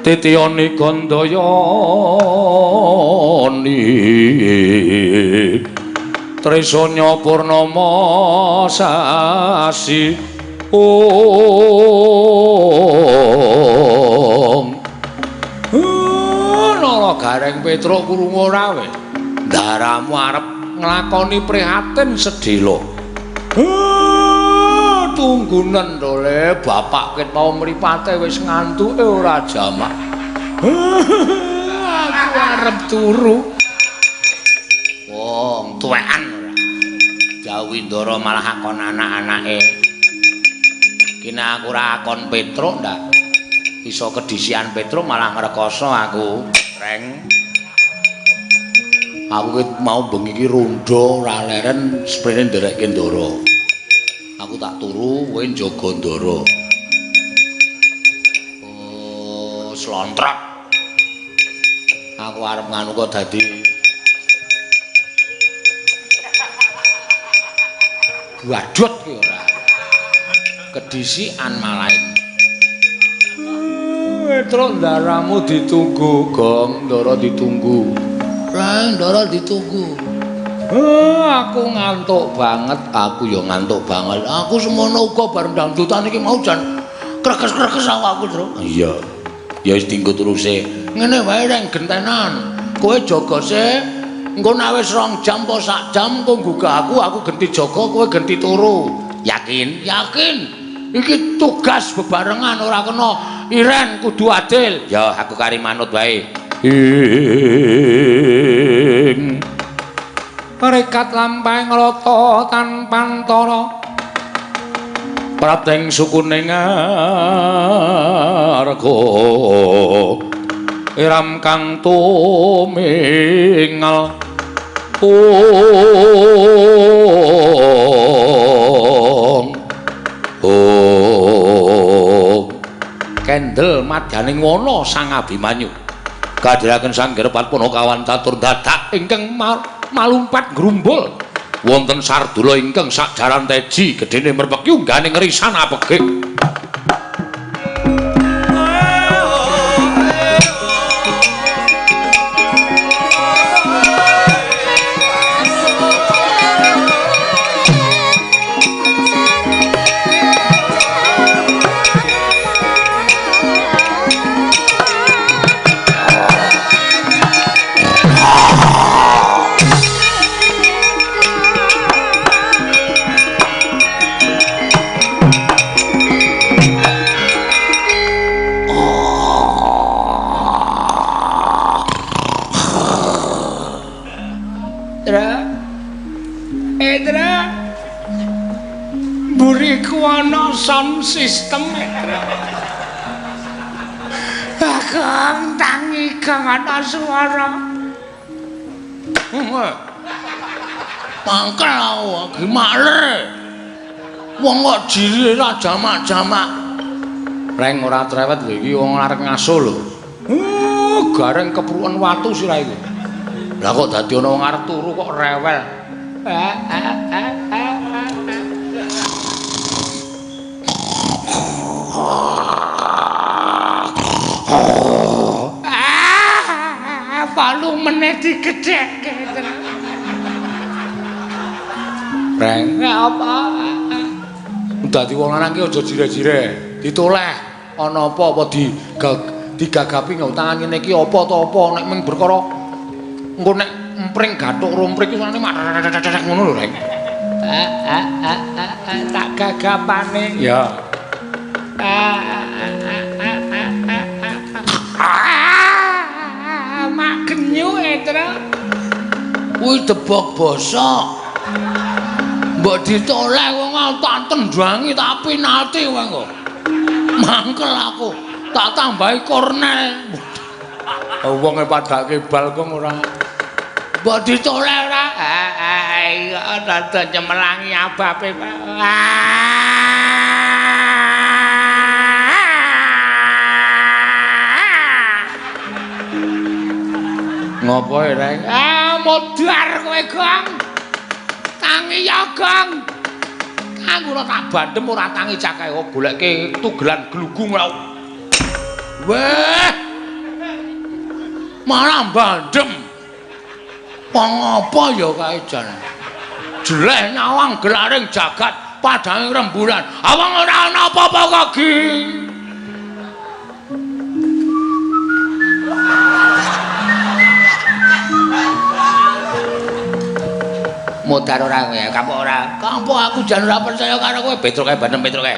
titiyani gandayani Trisanya purnama sasi. Ong Nara Gareng Petruk krungu ora we? Ndaramu arep nglakoni prihatin sedhela. Tunggunen to le, bapak ket mau mripate wis ngantuke ora jamak. Aku arep turu. Wong tuwekan ora. Dawuh Ndara malah akon anak-anake. Kene aku ora akon Petruk ndak. Iso kedisian Petruk malah ngrekoso aku. Reng. Aku ki mau bengi iki rondo ora leren sprene nderekke Ndara. Aku tak turu, kowe njaga Ndara. Oh, slontrok. Aku arep nganu kok dadi badut ki ora. Kedisian malahin. Petruk ndaramu ditunggu, Gong, Ndara ditunggu. Reng, Ndara ditunggu. Aku ngantuk banget, aku ya ngantuk banget. Aku semono uga bareng dangdutan iki mau jan krekes-krekes awakku, Tru. Iya. Ya wis dinggo teruse. Ngene wae reng gentenan. Kowe jaga sik. Engko nek wis 2 jam apa sak jam engko nggugah aku, aku genti jaga, kowe genti turu. Yakin? Yakin. Iki tugas bebarengan ora kena iren kudu adil. Ya aku kari manut wae. Ing Rekat lampahing rata tanpantara prapting sukuning arga iram kang tumingal ong ong kendel madyaning wana Sang Abimanyu kadhiraken Sang Gerpat Punakawan catur dadak ingkang malumpat grumbul wonten sardula ingkang sakjaran teji gedene merpeki unggane ngrisan apeging. Mburiku ana sound system. Bagong tangi kang ana suara. Mangkel aku gimaler. Wong kok jire ra jamak-jamak. Reng ora trewet lho iki wong arep ngaso lho. Gareng kepruken watu sirah iki. Lah kok dadi ana wong arep turu kok rewel. Palu meneh digedhekke. Reng apa? Dadi wong lanang ki aja jire-jire, ditoleh ana apa-apa digagapi nggo tangan ngene iki apa ta apa nek mung perkara engko nek empring gathuk rumprik iki soalane mak ngono lho Reng. Tak gagapane. Ya. Mak genyuk Tra. Kuwi debok bosok. Mbok ditoleh wong tak tendangi tak penalti kowe kok. Mangkel aku. Tak tambahi kornel. Wong e padake bal kok ora. Mbok ditoleh ora? Iya rada nyemelangi abape. Ngopo Reng? Modar kowe, Gong. Tangi ya, Gong. Aku ora tak bandem ora tangi cakae kok goleke tugelan glugung ora. Weh. Malah bandem. Wong apa ya kae jan? Jeleh nyawang gelaring jagat padhange rembulan. Awang ora ana apa-apa kok gi. Modar ora kowe, kapok ora. Kapok aku jan ora percaya karo kowe. Petruk kae bandem Petruk kae.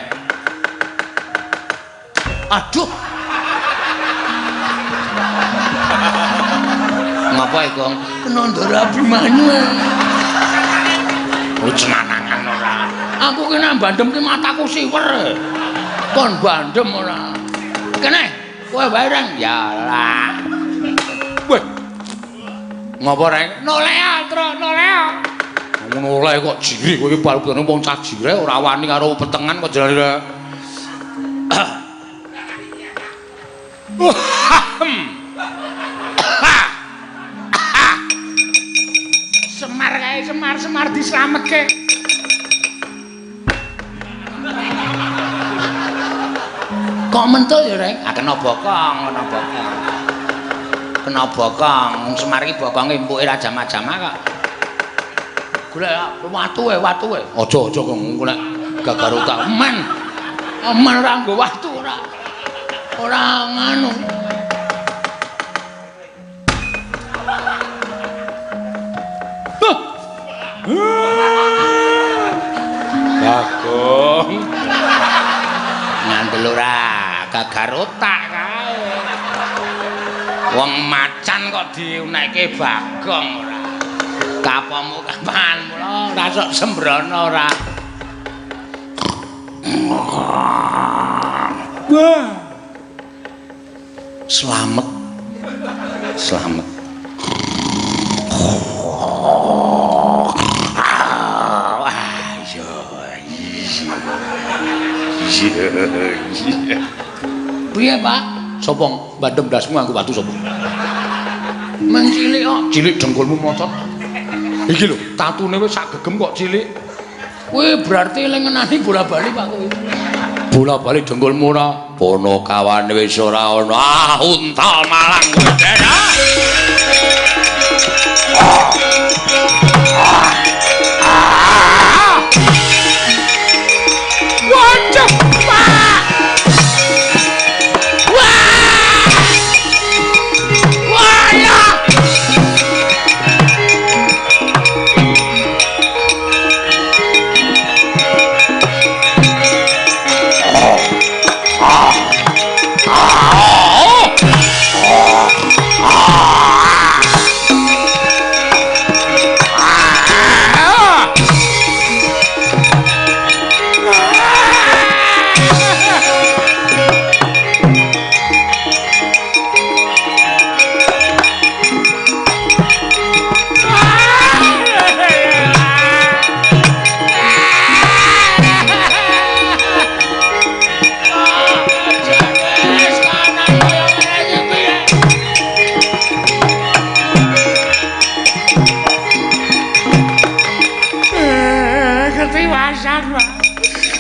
Aduh. Ngapa e, Gong? Kena ndara Abimanyu. Oh, cenanangan ora. Aku ki nek bandem ki mataku siwer. Kon bandem ora. Kene, kowe wae Reng. Ya lah. Weh. Ngapa Reng? Noleh, Tru, noleh. Ngono oleh kok jire kowe iki balukane wong cah jire ora wani karo petengan kok jare. Semar kae, semar dislametke. Kok mentul ya, Reng? Ah kena bokong, kena bokong. Kena bokong, Semar iki bokonge empuke ra jamak-jamak kok. Golek watu e, watu e. Aja-aja kok golek gagar otak. Men. Men ora nggo watu ora. Ora nganu. Bagong. Ngandel ora gagar otak kae. Wong macan kok diunekke Bagong ora. Kapomu kapan mula ora sok sembrono ora. Wah. Slamet. Slamet. Wah, iya. Iya. Piye, Pak? Sapa bandem ndasmu nganggo watu sapa? Meng cilik kok, cilik dengkulmu mocot. Iki lho, tatune wis sak gegem kok cilik. Kuwi berarti lengenane bola-bali, Pak kuwi. Bola-bali dengkulmu ora. Ponokawane wis ora ana. Ah, untal malang kowe, Den. Waduh, Pak. Wah! Wah, ya.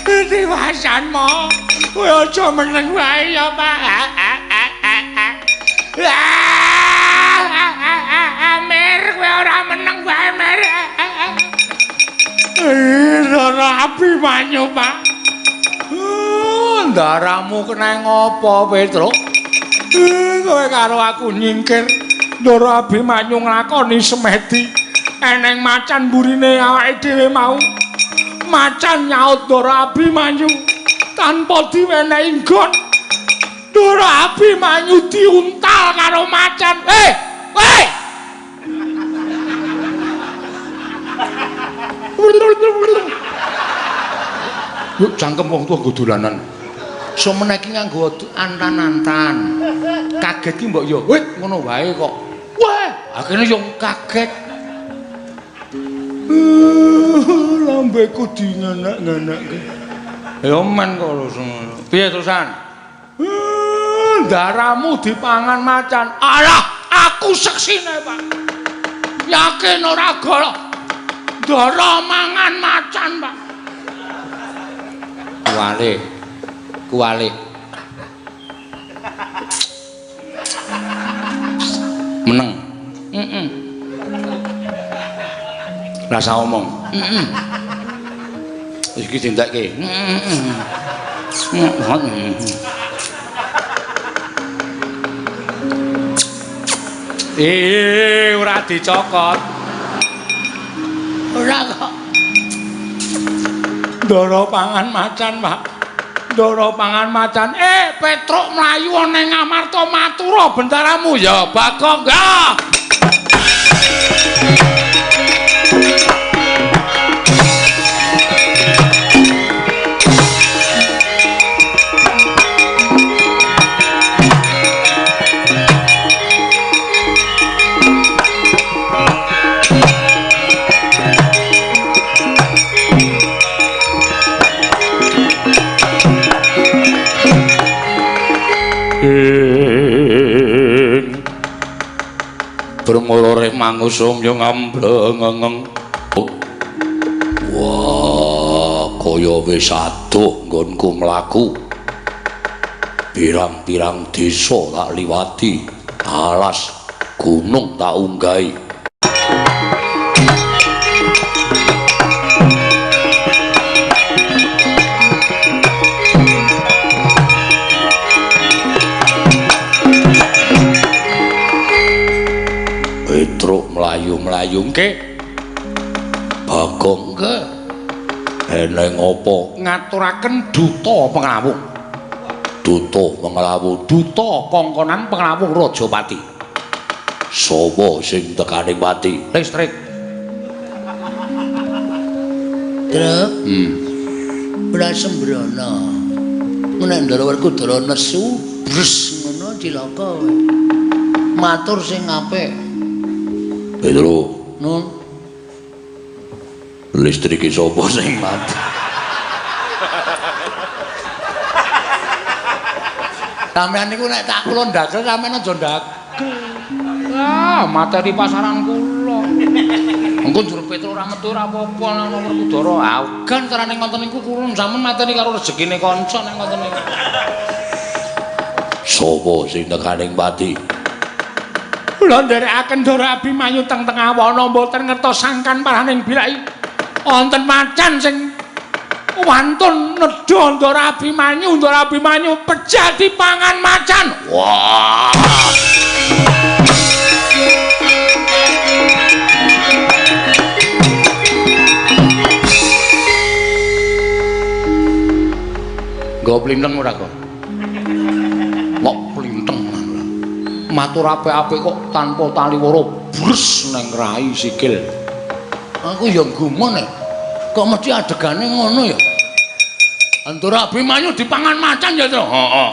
Ketiwasan mo, kowe aja meneng wae ya, Pak. Mer, kowe ora meneng wae, Mer. Ora Abimanyu, Pak. Ndaramu kena ngopo, Petruk? Kowe karo aku nyingkir. Ndara Abimanyu nglakoni semedi. Eneng macan burine awake dhewe mau. Macan nyaut Ndara Abimanyu tanpa diwenehi nggon. Ndara Abimanyu diuntal karo macan. Weh! Yuk cangkem wong tuwa nggo dolanan. Somene iki nganggo antan-antan. Kaget ki mbok yo, weh ngono wae kok. Wah, akhirnya yo kaget. Lambeku dingenek-ngenekke. Ya men kok lho. Piye terusan? Ndaramu dipangan macan. Alah, aku seksine, Pak. Yakin ora golo. Ndara mangan macan, Pak. Kuwale. Kuwale. Meneng. Heeh. Rasa omong. Iki dintekke. Ora dicokot. Ora kok. Ndara pangan macan, Pak. Ndara pangan macan. Petruk mlayu ning Amarta Mathura bendaramu ya, Bagong. Ya. Brengolore mangusung yo ngamblengeng. Wah, kaya wis adoh nggonku mlaku. Pirang-pirang desa tak liwati, alas gunung tak unggahi. Petruk mlayu-mlayu nggih. Bagong nggih. Eneng apa? Ngaturaken duta pengrawuh. Duta pengrawuh, duta kongkonan pengrawuh Rajapati. Sapa sing tekane pati? Listrik. Truk. Ora sembrono. Nek Ndara Werkudara nesu, bres ngono cilaka kowe. Matur sing apik. Petro, Nun. Listrike sapa sing mati? Sampeyan niku nek tak kula ndagel sampeyan aja ndagel. Ah, materi pasaran kula. Engko njur Petro ora metu ora apa-apa nang Werkudara. Ah, ugan carane ngoten niku kula sampeyan materi karo rezekine kanca nek ngoten niku. Sapa sing tekaning pati? Kula nderekaken Ndara Abimanyu teng tengah wana mboten ngertos sangkan paraning bilai wonten macan sing wantun nedha Ndara Abimanyu, Ndara Abimanyu pejah dipangan macan. Wah. Nggo plinteng ora kok? Kok plinteng ora? Matur apik-apik kok tanpa taliwara bres neng rai sikil. Aku ya gumun e. Kok mesti adegane ngono ya? Ndara Abimanyu dipangan macan ya, Tru? Heeh.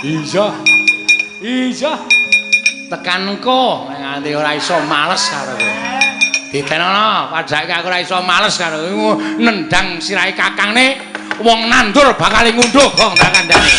Iya. Iya. Tekan engko nganti ora iso males karo kowe. Ditenono, padake aku ora iso males karo kowe nendang sirahe kakangne wong nandur bakal ngunduh gong tak kandhane.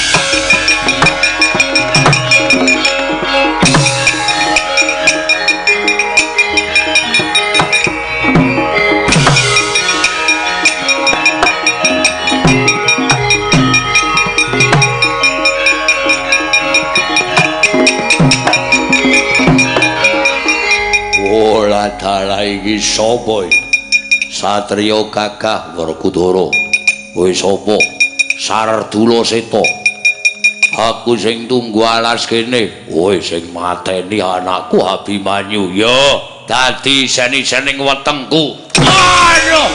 Ora dalah iki sapa iki? Satriya gagah Werkudara. Kowe sapa? Sardula Seta. Aku sing tunggu alas kene. Kowe sing mateni anakku Abimanyu. Ya, dadi seni-sening wetengku. Aduh.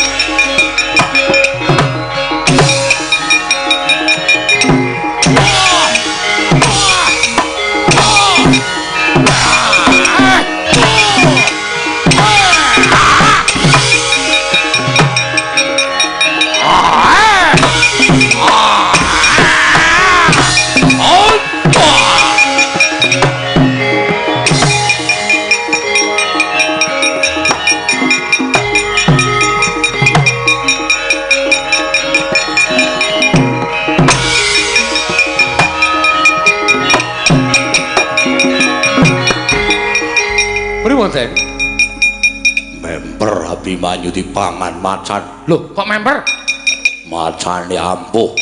Pripun, Den? Memper Abimanyu dipangan macan. Lho, kok memper? Macane ampuh.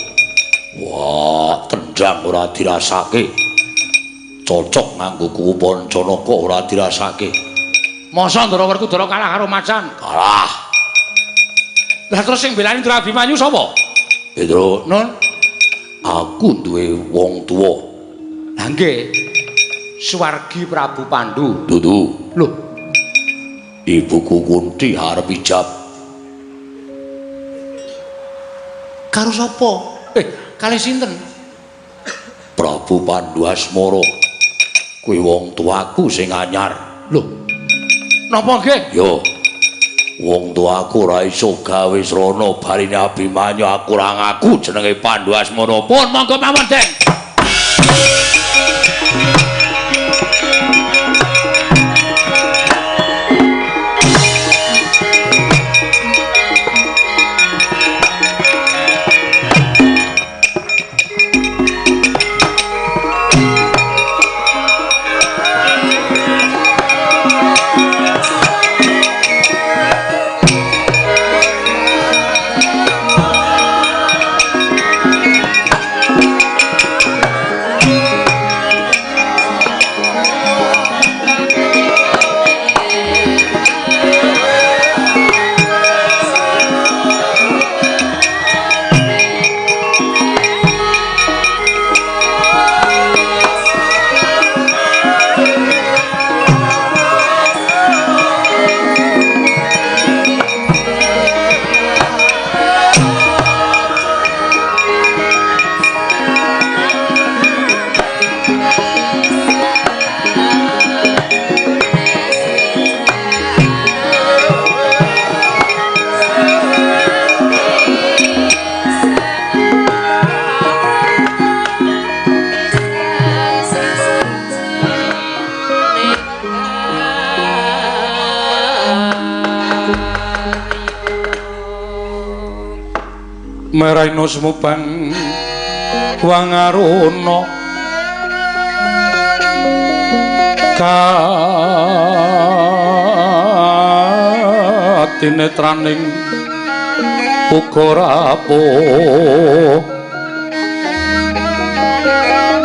Wah, tendang ora dirasake. Cocok nganggo kuwu Pancanaka ora dirasake. Masa Ndara Werkudara kalah karo macan? Kalah. Lah terus sing belani Ndara Abimanyu sapa? Petro, Nun. Aku duwe wong tuwa. Lah nggih. Swargi Prabu Pandu. Dudu. Lho, ibuku Kunti arep ijab. Karo sapa? Kalih sinten? Prabu Pandu Asmara. Kuwi wong tuaku sing anyar. Lho. Napa nggih? Yo. Wong tuaku ora iso gawe srana barine Abimanyu aku ora ngaku jenenge Pandu Asmara. Pun monggo mawon, Den. Raina sumubang wangaruna katinetraning uga rapuh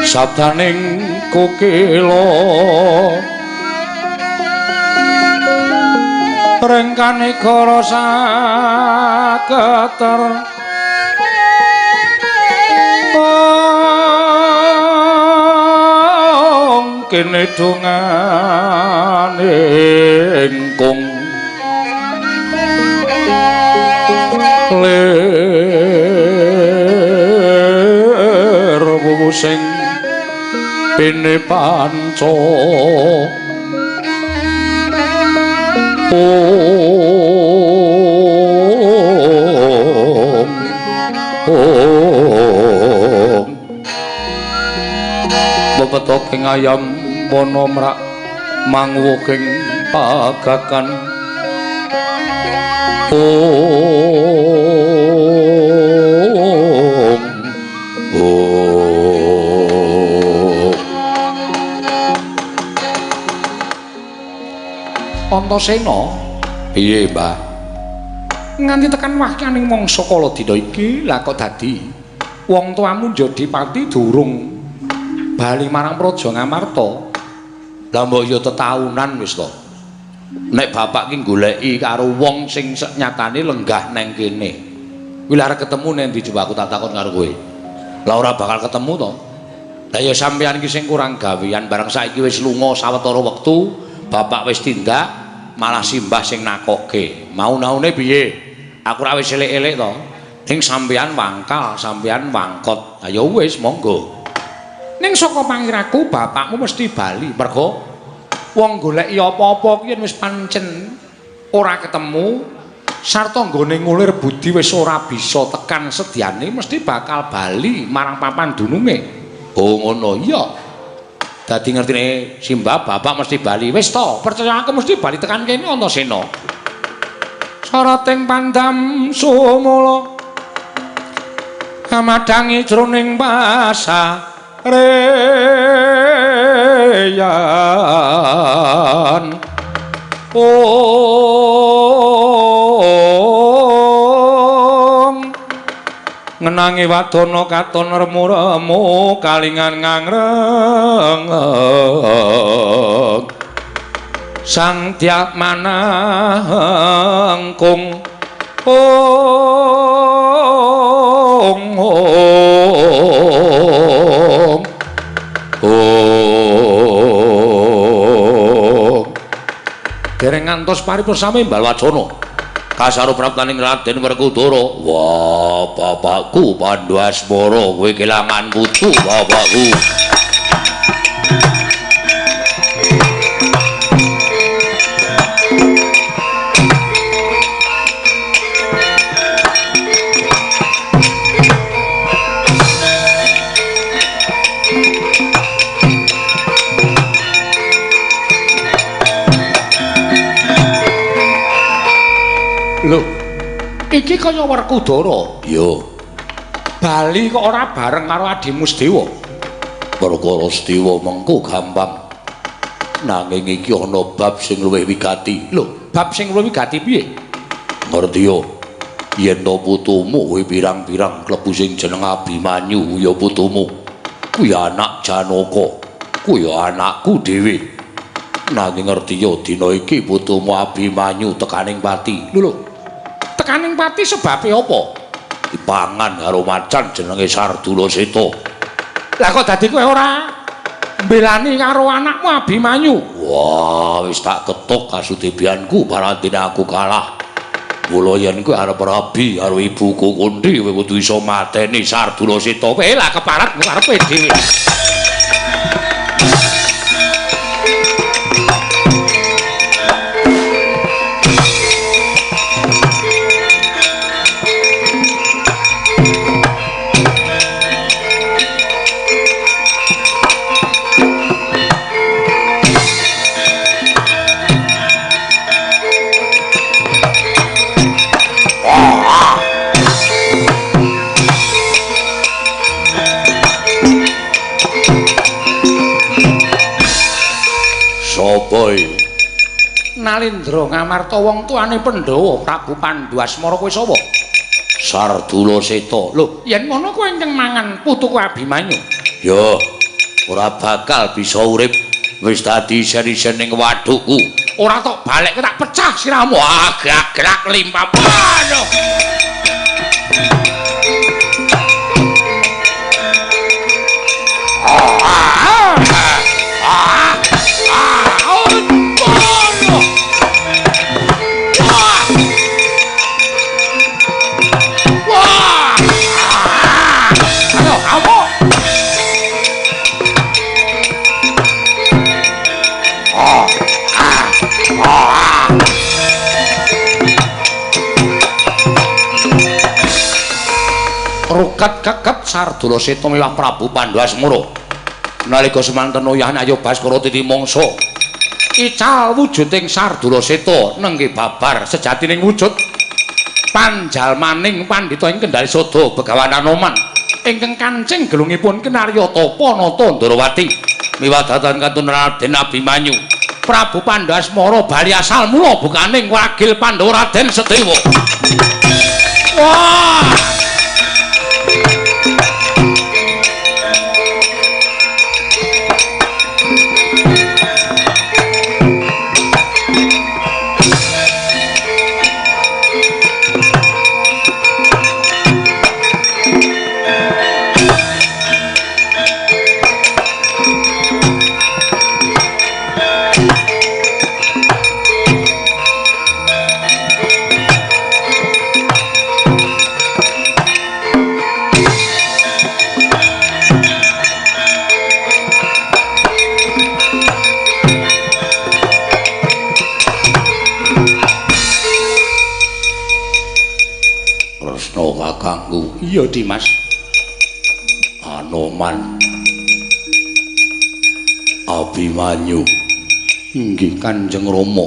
sabdaning kokila rengkane gara saketer kene dongane engkung lir wuwu sing pene panca om om bebetoking ayam wana mrak manguwuhing pagakan om om. Antasena piye Mbah? Nganti tekan wahyaning mangsa kala dina iki lah kok dadi wong tuamu njadi pati durung bali marang Praja Ngamarta. Lah mbok ya tetaunan wis to. Nek bapak ki goleki karo wong sing nyatane lenggah neng kene. Kuwi lha arep ketemu neng ndi coba aku tak takon karo kowe. Lah ora bakal ketemu to. Lah ya sampeyan ki sing kurang gawean bareng saiki wis lunga sawetara wektu, bapak wis tindak malah simbah sing nakokke. Mau-naune piye? Aku ora wis elek-elek to. Ning sampeyan wangkal, sampeyan wangkot. Ha ya wis monggo. Ning saka pangiraku bapakmu mesti bali mergo wong goleki apa-apa ki yen wis pancen ora ketemu sarta nggone ngulir budi wis ora bisa tekan sediane mesti bakal bali marang papan dununge. Oh ngono iya. Dadi ngertine simbah bapak mesti bali. Wis to, percaya aku mesti bali tekan kene Antasena. Sarating pandam sumula kamadhangi jroning pasar reyan om ngenangi wadana katon remu-remu kalingan ngangreng sang dyak manahengkung ong ong ong. Dereng ngantos paripurna sami Balwacana kasaro praptaning Raden Werkudara. Wah, bapakku Pandhu Asmara kowe kelangan putu bapakku. Lho, iki kaya Werkudara. Iya. Bali kok ora bareng karo adimu Sedewa. Perkara Sedewa mengko gampang. Nanging iki ana bab sing luwih wigati. Lho, bab sing luwih wigati piye? Ngerti yo. Yen to putumu kuwi pirang-pirang klebu sing jeneng Abimanyu ya putumu. Kuwi anak Janaka. Kuwi anakku dhewe. Nanging ngerti yo dina iki putumu Abimanyu tekaning pati. Lho lho. Tekaning pati sebabe apa? Dipangan karo macan jenenge Sardula Seta. Lah kok dadi kowe ora mbelani karo anakmu Abimanyu? Wah, wis tak ketuk kasudebianku barantine aku kalah. Mula yen kowe arep rabi karo ibuku Kunthi kowe kudu iso mateni Sardula Seta. Kowe lah keparat karepe dhewe. Nalendra Ngamarta wong tuane Pandhawa Prabu Pandu Asmara kowe sapa? Sardula Seta. Lho, yen ngono kowe ingkang mangan putuku Abimanyu. Ya, ora bakal bisa urip. Wis dadi isen-isen ning wadukku. Ora tok balekke tak pecah sirahmu. Ah, gerak-gerak limpah. Aduh. Rukat keket Sardula Seta miwah Prabu Pandu Asmara. Nalika semanten uyah Ayo Baskara titi mangsa. Ical wujuding Sardula Seta nengge babar sejatining wujud panjalmaning pandhita ing Kendhali Sada Begawan Anoman ingkang kancing gelungipun kinarya tapa nata Ndrawati miwah datan kantun Raden Abimanyu. Prabu Pandu Asmara bali asal mula bukaning wagil Pandhawa Raden Sedewa. Wah! Kakangku. Iya, Dimas. Anoman Abimanyu. Inggih, Kanjeng Rama.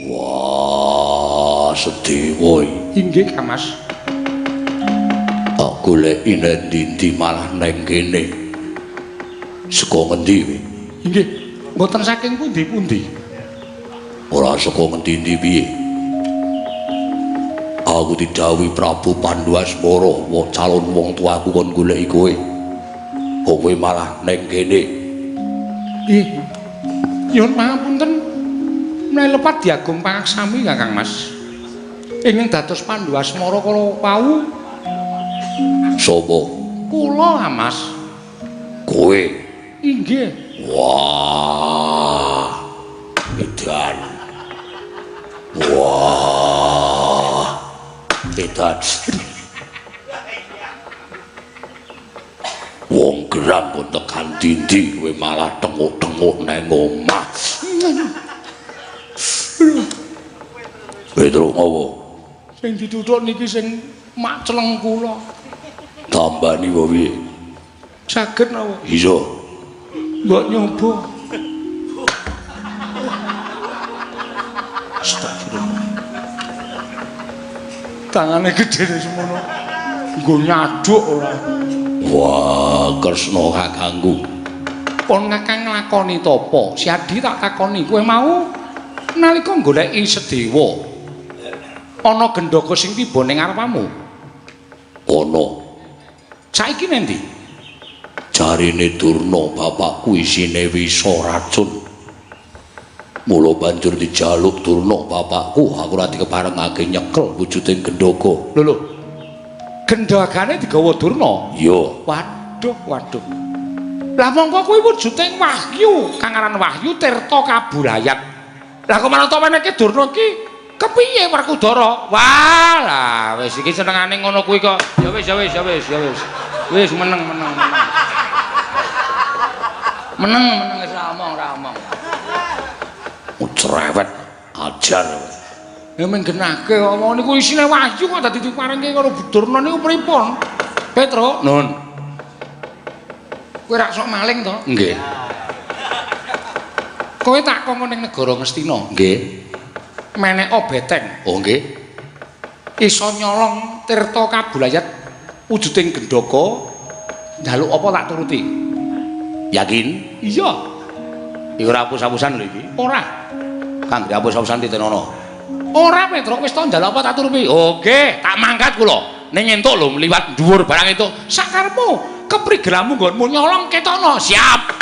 Wah, sedewa. Inggih, Kang Mas. Tak goleki nang ndi malah nang kene. Saka ngendi kowe? Inggih, mboten saking pundi-pundi. Ora saka ngendi-endi piye? Aku didhawuhi Prabu Pandu Asmara, wong calon wong tuaku kon goleki kowe. Kowe malah neng kene. Nggih. Nyuwun pangapunten. Menawi lepat diagung pangaksami Kakang Mas. Ingkang dados Pandu Asmara kala wau sapa? Kula, Mas. Kowe? Inggih. Wah. Edan. Wah. Edan. Wong geram kok tekan dindi kowe malah tenguk-tenguk nang omah. Petro ngopo? Sing dituthuk niki sing mak celeng kula. Tambani apa piye? Saged napa? Iso. Mbok nyoba. Astagfirullah. Tangane gedhe semono. Nggo nyaduk ora. Wah, Kresna kakangku. Pon kakang nglakoni tapa? Siadi tak takoni, kowe mau nalika goleki Sedewa. Ana gendhaga sing tiba ning ngarepamu? Ana. Saiki nendi? Jarine Durna bapakku isine wisa racun. Mula banjur dijaluk Durna bapakku, aku ora dikeparengake nyekel wujuding gendhaga. Lho lho. Gendhagane digawa Durna? Iya. Waduh, waduh. Lah mongko kuwi wujuding wahyu, kang aran wahyu tirta kabulayat. Lah kok malah to meneke Durna iki kepiye Werkudara? Wah, lah wis iki senengane ngono kuwi kok. Ya wis, ya wis, ya wis, ya wis. Wis meneng, meneng, meneng. Meneng, meneng wis ra omong, ra omong. Cerewet ajar. Ya menggenahke omong niku isine wahyu kok dadi diparengke karo Durna niku pripun? Petro, nun. Kowe rak sok maling to? Nggih. Kowe tak kongkon ning negara Ngastina. Nggih. Meneka beteng. Oh nggih. Iso nyolong tirta kabulayat wujuding gendhaga, njaluk apa tak turuti. Yakin? Iya. Iki ora apus-apusan lho iki. Ora. Kang dihapus-hapusan titenono. Ora Petruk wis to njaluk apa tak turupi. Oke, tak mangkat kula. Ning entuk lho liwat dhuwur barang entuk. Sakarepmu keprigelamu nggonmu nyolong ketono. Siap.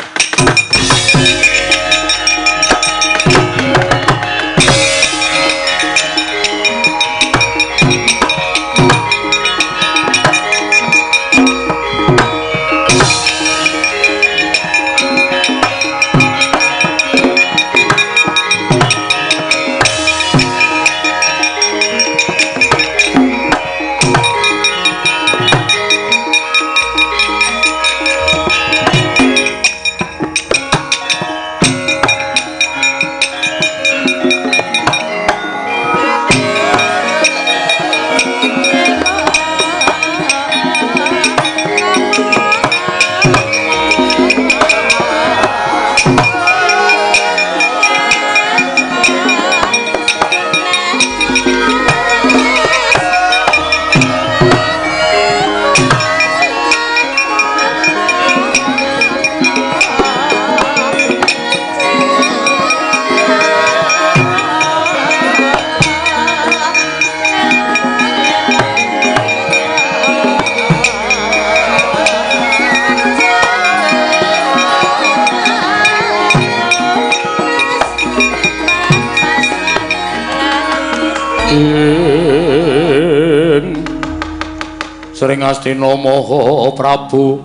Sring Astina Maha Prabu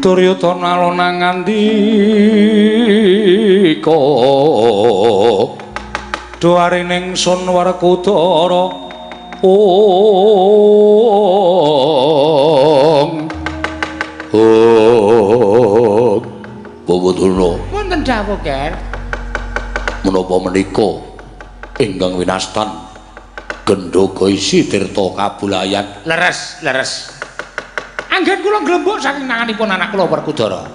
Duryudana alona ngandika doarining sun Werkudara ong ong Bawadana wonten dawuh Ger menapa menika ingkang winastan Gendhoga isi tirta kabulayan. Leres, leres. Anggen kula nglembuk saking tanganipun anak kula Werkudara.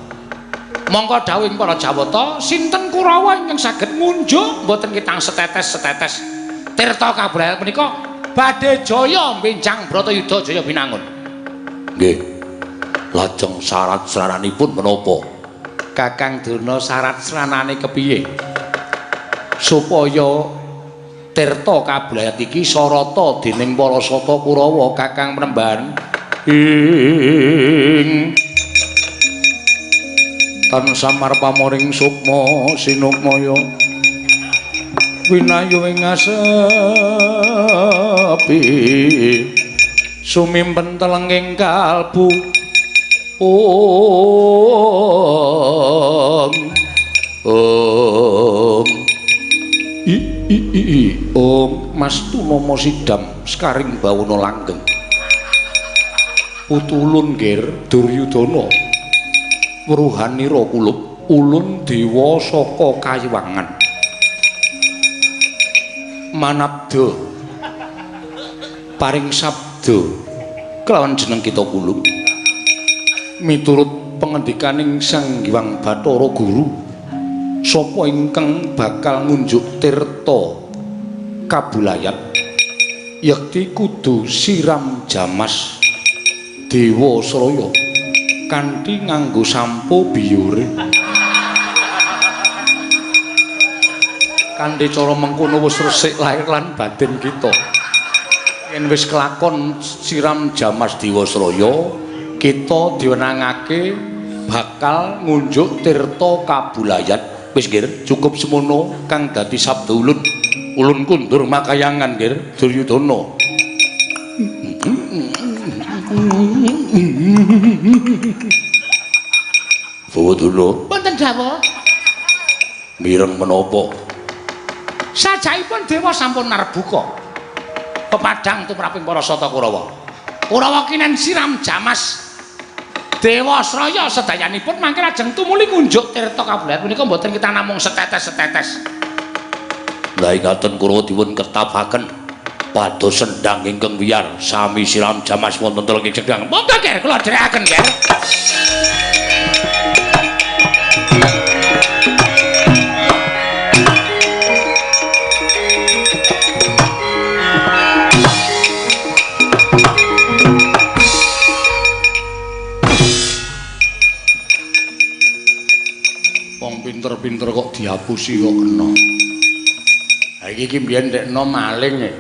Mongko dawuhing para Jawata, sinten Kurawa ingkang saged ngunjuk mboten kitang setetes-setetes tirta kabulayan menika badhe jaya benjang Bratayuda jaya binangun. Nggih. Lajeng syarat srananipun menapa? Kakang Durna syarat sranane kepiye? Supaya tirta kabulayat iki sarata dening para sata Kurawa Kakang Premban ing tan samar pamoring sukma sinukmaya winayu ing asepi sumimpen telenging kalbu ong ong i i i ong Mas Tunomo Sidam sekaring bawono langgeng putulun ger Duryudana weruhanira kulup ulun dewa saka kayiwangan manabda paring sabda kelawan jeneng kita kulup miturut pengendikaning Sang Hyang Bathara Guru sapa ingkang bakal ngunjuk tirta kabulayat yekti kudu siram jamas dewa sraya kanthi nganggo sampo biyure kanthi cara mengkono wis resik lahir lan batin kita yen wis kelakon siram jamas dewa sraya kita diwenangake bakal ngunjuk tirta kabulayat. Wis nggih, cukup semono kang dadi sabda ulun. Ulun kundur makayangan nggih Duryudana. Bawadana. Wonten dawuh. Mireng menapa? Sajaipun dewa sampun narbuka pepadhang tumraping para sata Kurawa. Kurawa kinen siram jamas Dewa sraya sedayanipun mangke lajeng tumuli ngunjuk tirta kabulayat punika mboten kita namung setetes-setetes. Lah ingaten Kurawa dipun ketapaken pados sendang ingkang wiyar sami siram jamas wonten telenging sendang. Monggo Ger kula dherekaken Ger. Pinter-pinter kok dihapusi kok kena. Ha iki mbiyen ndekno maling e.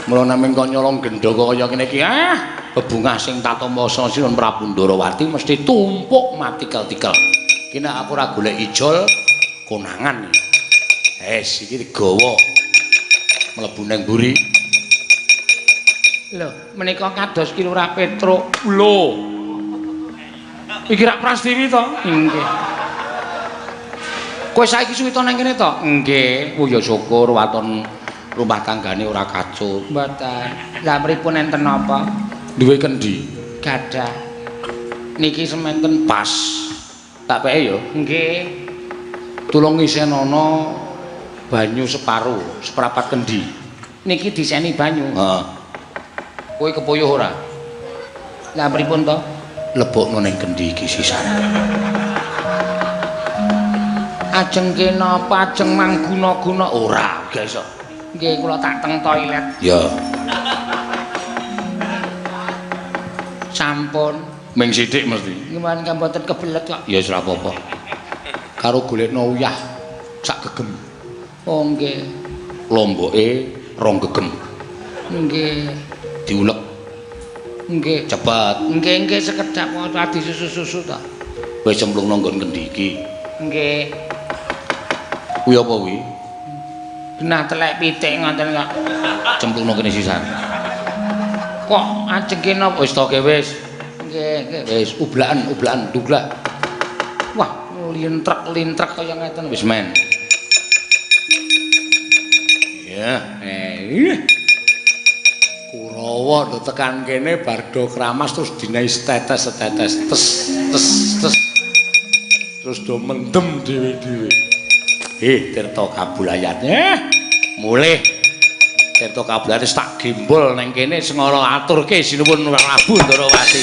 Mula naming kok nyolong gendha kaya ngene iki, bebungah sing tatampa Sinuwun Prabu Ndarawati mesti tumpuk mati tikel-tikel. Iki nek aku ora golek ijol konangan iki. Wes iki digawa mlebu nang mburi. Lho, menika kados Ki Lurah Petruk. Lho. Iki rak Prastiwi to? Nggih. Kowe saiki suwi to nang kene to? Nggih. Oh ya syukur waton rumah tanggane ora kacau. Mboten. Lah mripun enten napa? Duwe kendi. Gadah. Niki sementen pas. Tak peke ya? Nggih. Tulung isenono banyu separo, seprapat kendi. Niki diseni banyu. Heeh. Kowe kepuyuh ora? Lah pripun to? Lebokno ning kendi iki sisan. Ajeng kenapa ajeng mangguna-guna ora, gak iso. Nggih, kula tak teng toilet. Ya. Sampun. Ming sithik mesti. Nggih, mboten kebelet kok. Ya wis ora apa-apa. Karo golekno uyah sak gegem. Oh nggih. Lomboke rong gegem. Nggih. Diulek. Nggih, cepet. Nggih, nggih sekedhap ora disusu-susu to. Wis cemplungno nggon kendi iki. Nggih. Kuwi apa kuwi? Genah telek pitik ngoten kok. Cemplungno kene sisan. Kok ajenge napa? Wis to ke wis. Nggih, nggih. Wis ublaken, ublaken, duglak. Wah, lintrek-lintrek kaya ngeten wis men. Ya, Kurawa do tekan kene bar do kramas terus dinai setetes-setetes tes tes tes. Terus do mendem dhewe-dhewe. Tirta kabulayat. Mulih. Tirta kabulayat wis tak gembol nang kene sengara aturke Sinuwun Prabu Ndarawati.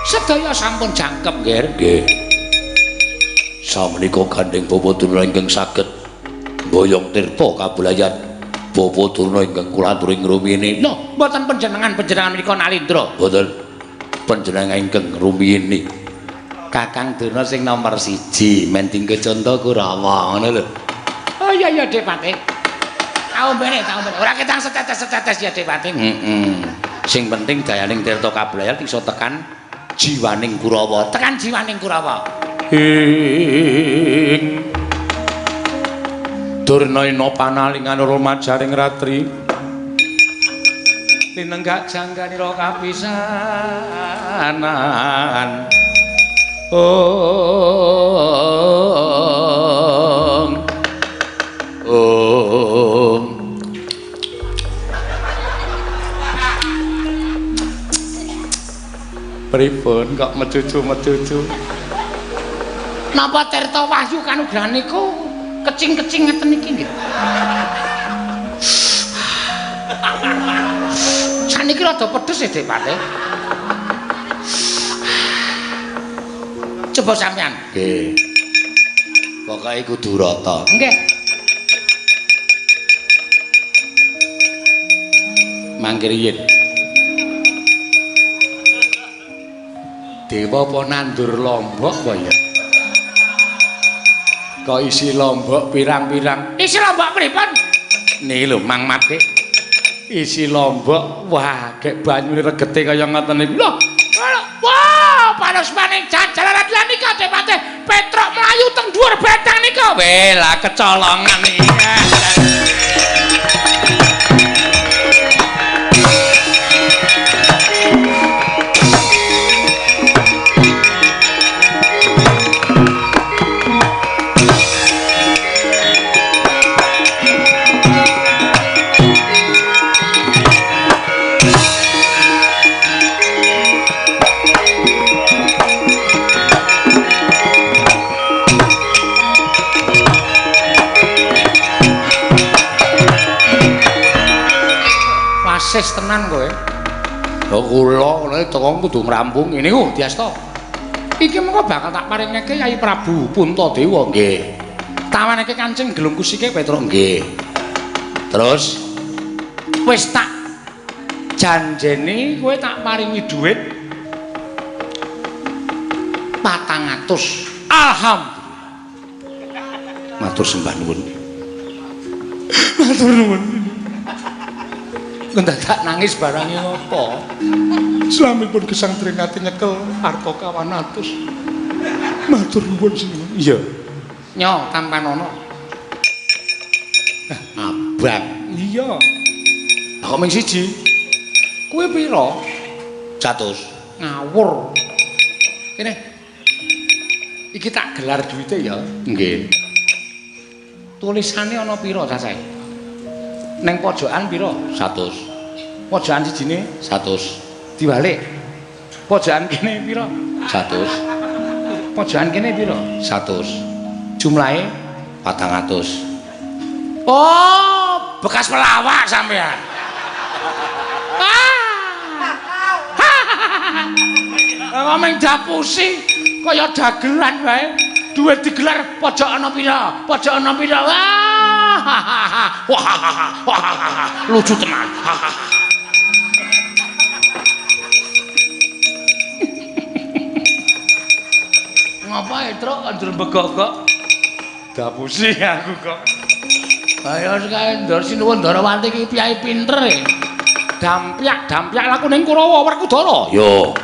Sedaya sampun jangkep, Nggih. Nggih. Samenika gandeng Bapak Durna ingkang saged mboyong tirta kabulayat Bapak Durna ingkang kula aturi ngrumiyini. Lho, mboten panjenengan-panjenengan menika Nalindra. Mboten. Panjenengan ingkang ngrumiyini. Kakang Durna sing nomor 1 men dinggo conto Kurawa ngono lho. Oh iya iya Dik Patih. Taombene, taombene. Ora ketang setetes-setetes ya Dik Patih. Heeh. Sing penting dayaning tirta kabulayat iso tekan jiwaning Kurawa. Tekan jiwaning Kurawa. Ing Durna ina panalingan rumajaring ratri linenggak jangganira kapisanan. Ong Ong Pripun kok mecucu-mecucu? Napa Tirta Wahyu kanugrahan niku kecing-kecing ngeten iki nggih. Saniki rada pedes ya Dik Patih. Coba sampean. Nggih. Pokoke kudu rata. Nggih. Mangke riyin. Dewa apa nandur lombok apa ya? Kok isi lombok pirang-pirang? Isi lombok pripun? Niki lho Mang Mate. Isi lombok, wah, gek banyune regete kaya ngoten niku. Lho, wah, panos maning jajaran lan nika Dik Patih. Petruk mlayu teng dhuwur betang nika. Weh, lah kecolongan iki. Wasis tenan kowe. Lho kula ngono teko kudu ngrampungi niku diasta. Iki mengko bakal tak paringake Yai Prabu Puntadewa. Nggih. Tawanake kancing gelung kusike Petruk. Nggih. Terus wis tak janjeni kowe tak paringi dhuwit 400. Alhamdulillah. Matur sembah nuwun. Matur nuwun. Dadak nangis barange ngopo? Slamipun gesang dringati nyekel arta 200. Matur nuwun sinuwun. Iya. Nyo tampanono. Abang. Iya. Lah kok ming siji? Kuwi pira? 100. Ngawur. Kene. Iki tak gelar duwite ya. Nggih. Tulisane ana pira cacahe? Neng pojokan pira? 100. Pojokan sijine 100. Diwalik. Pojokan kene pira? 100. Pojokan kene pira? 100. Jumlahe 400. Oh, bekas pelawak sampean. Ah. Ngomong dapusi kaya dagelan wae. Duit digelar pojok ana pira? Pojok ana pira? Wah. Wah. Lucu tenan. Ngapa Truk anjur begogok? Dapusi aku kok. Ayo sekae Ndara Sinuwun Ndarawati iki piyayi pinter e. Dampyak, dampyak laku ning Kurawa Werkudara. Yo.